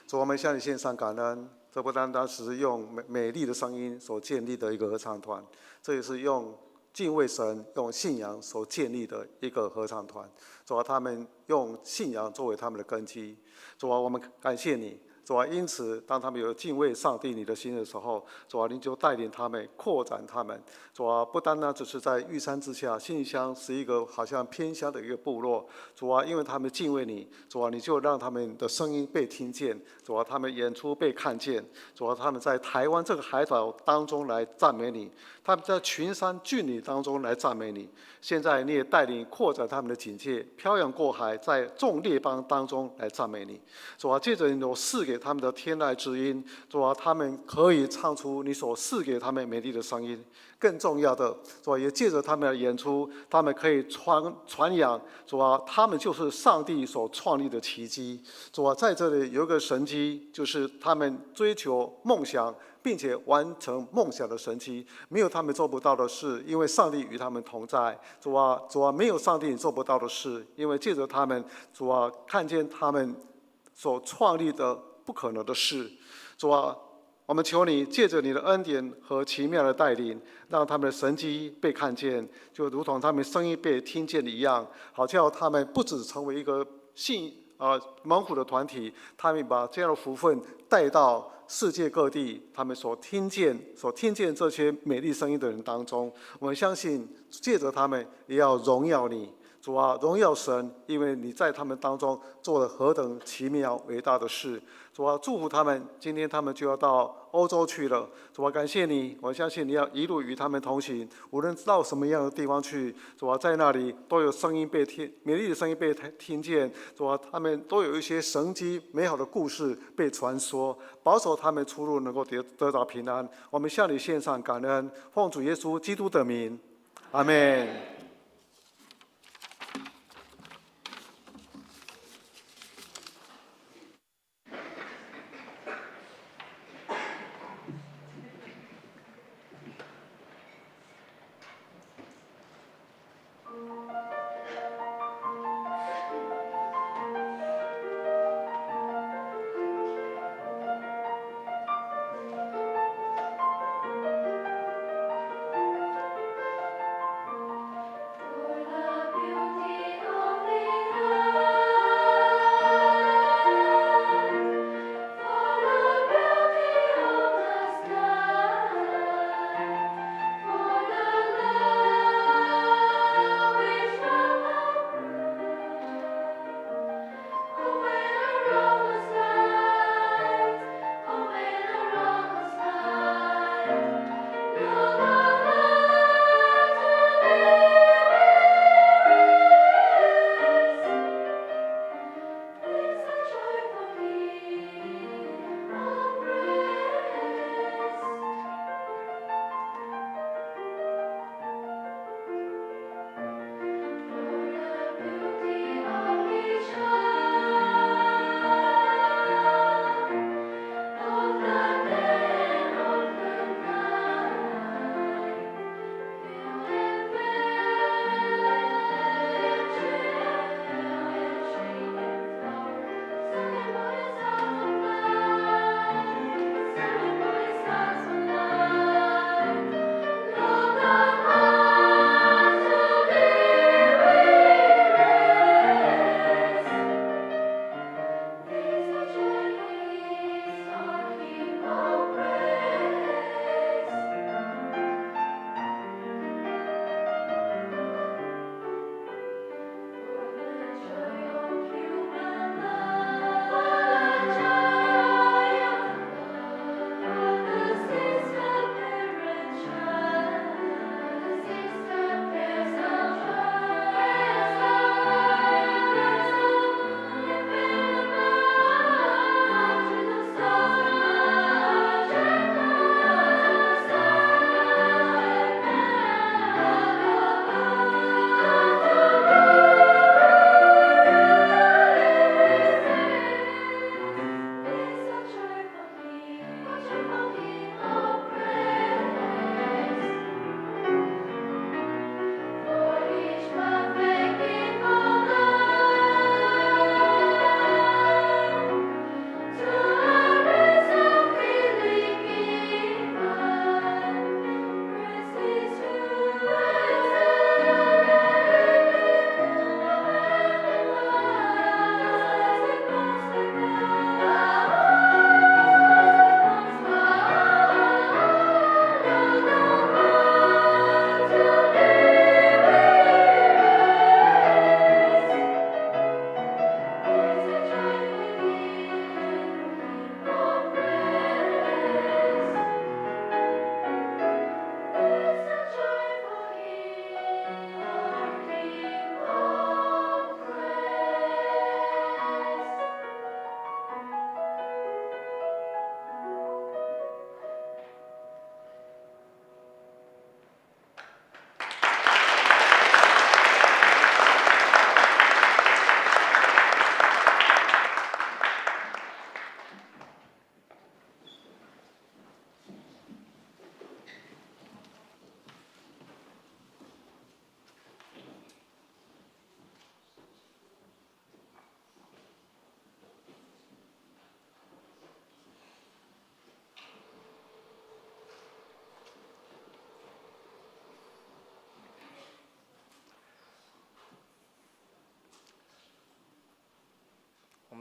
主，我們向你獻上感恩，這不單單是用美麗的聲音所建立的一個合唱團，這也是用敬畏神、用信仰所建立的一個合唱團。主啊，他們用信仰作為他們的根基。主啊，我們感謝你，主啊，因此当他们有敬畏上帝你的心的时候，主啊，您就带领他们扩展他们。主啊，不单单只是在玉山之下，信乡是一个好像偏乡的一个部落。主啊，因为他们敬畏你，主啊，你就让他们的声音被听见，主啊，他们演出被看见，主啊，他们在台湾这个海岛当中来赞美你，他们在群山峻岭当中来赞美你。现在你也带领扩展他们的境界，漂洋过海，在众列邦当中来赞美你。主啊，借着你所赐给他们的天籁之音，主啊，他们可以唱出你所赐给他们美丽的声音。更重要的，主啊，也借着他们的演出，他们可以传扬，主啊，他们就是上帝所创立的奇迹。主啊，在这里有一个神迹，就是他们追求梦想，并且完成梦想的神迹，没有他们做不到的事，因为上帝与他们同在。主啊，主啊，没有上帝做不到的事，因为借着他们，主啊，看见他们所创立的不可能的事。主啊，我们求你借着你的恩典和奇妙的带领，让他们的神迹被看见，就如同他们声音被听见一样，好叫他们不只成为一个信猛虎的团体，他们把这样的福分带到世界各地，他们所听见这些美丽声音的人当中。我们相信，借着他们也要荣耀你，主啊，荣耀神，因为你在他们当中做了何等奇妙伟大的事。主啊，祝福他们，今天他们就要到欧洲去了。主啊，感谢你，我相信你要一路与他们同行，无论到什么样的地方去，主啊，在那里都有声音被听，美丽的声音被听见。主啊，他们都有一些神迹美好的故事被传说，保守他们出入能够得到平安。我们向你献上感恩，奉主耶稣基督的名，阿门。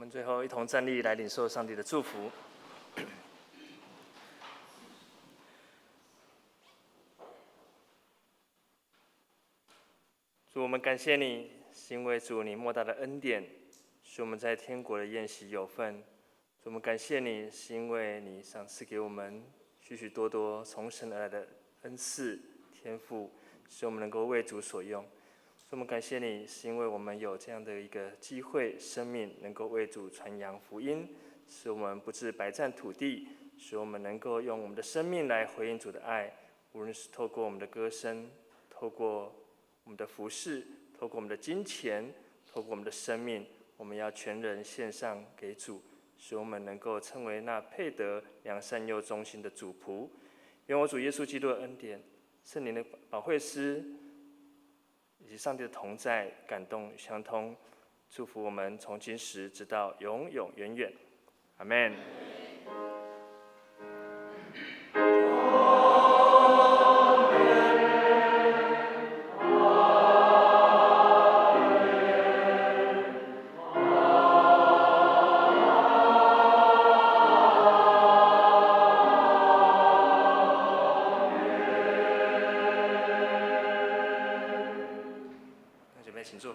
們最後一同站立來領受上帝的祝福。主，我們感謝你，是因為主你莫大的恩典，使我們在天國的宴席有份。主，我們感謝你，是因為你賞賜給我們許許多多從神而來的恩賜天賦，使我們能夠為主所用。主，我們感謝你，是因為我們有這樣的一個機會、生命，能夠為主傳揚福音，使我們不致白佔土地，使我們能夠用我們的生命來回應主的愛。無論是透過我們的歌聲，透過我們的服事，透過我們的金錢，透過我們的生命，我們要全人獻上給主，使我們能夠成為那配得良善又忠心的主僕。願我主耶穌基督的恩典、聖靈的保惠師以及上帝的同在、感動相通，祝福我們從今時直到永永遠遠。阿們。那準備請坐。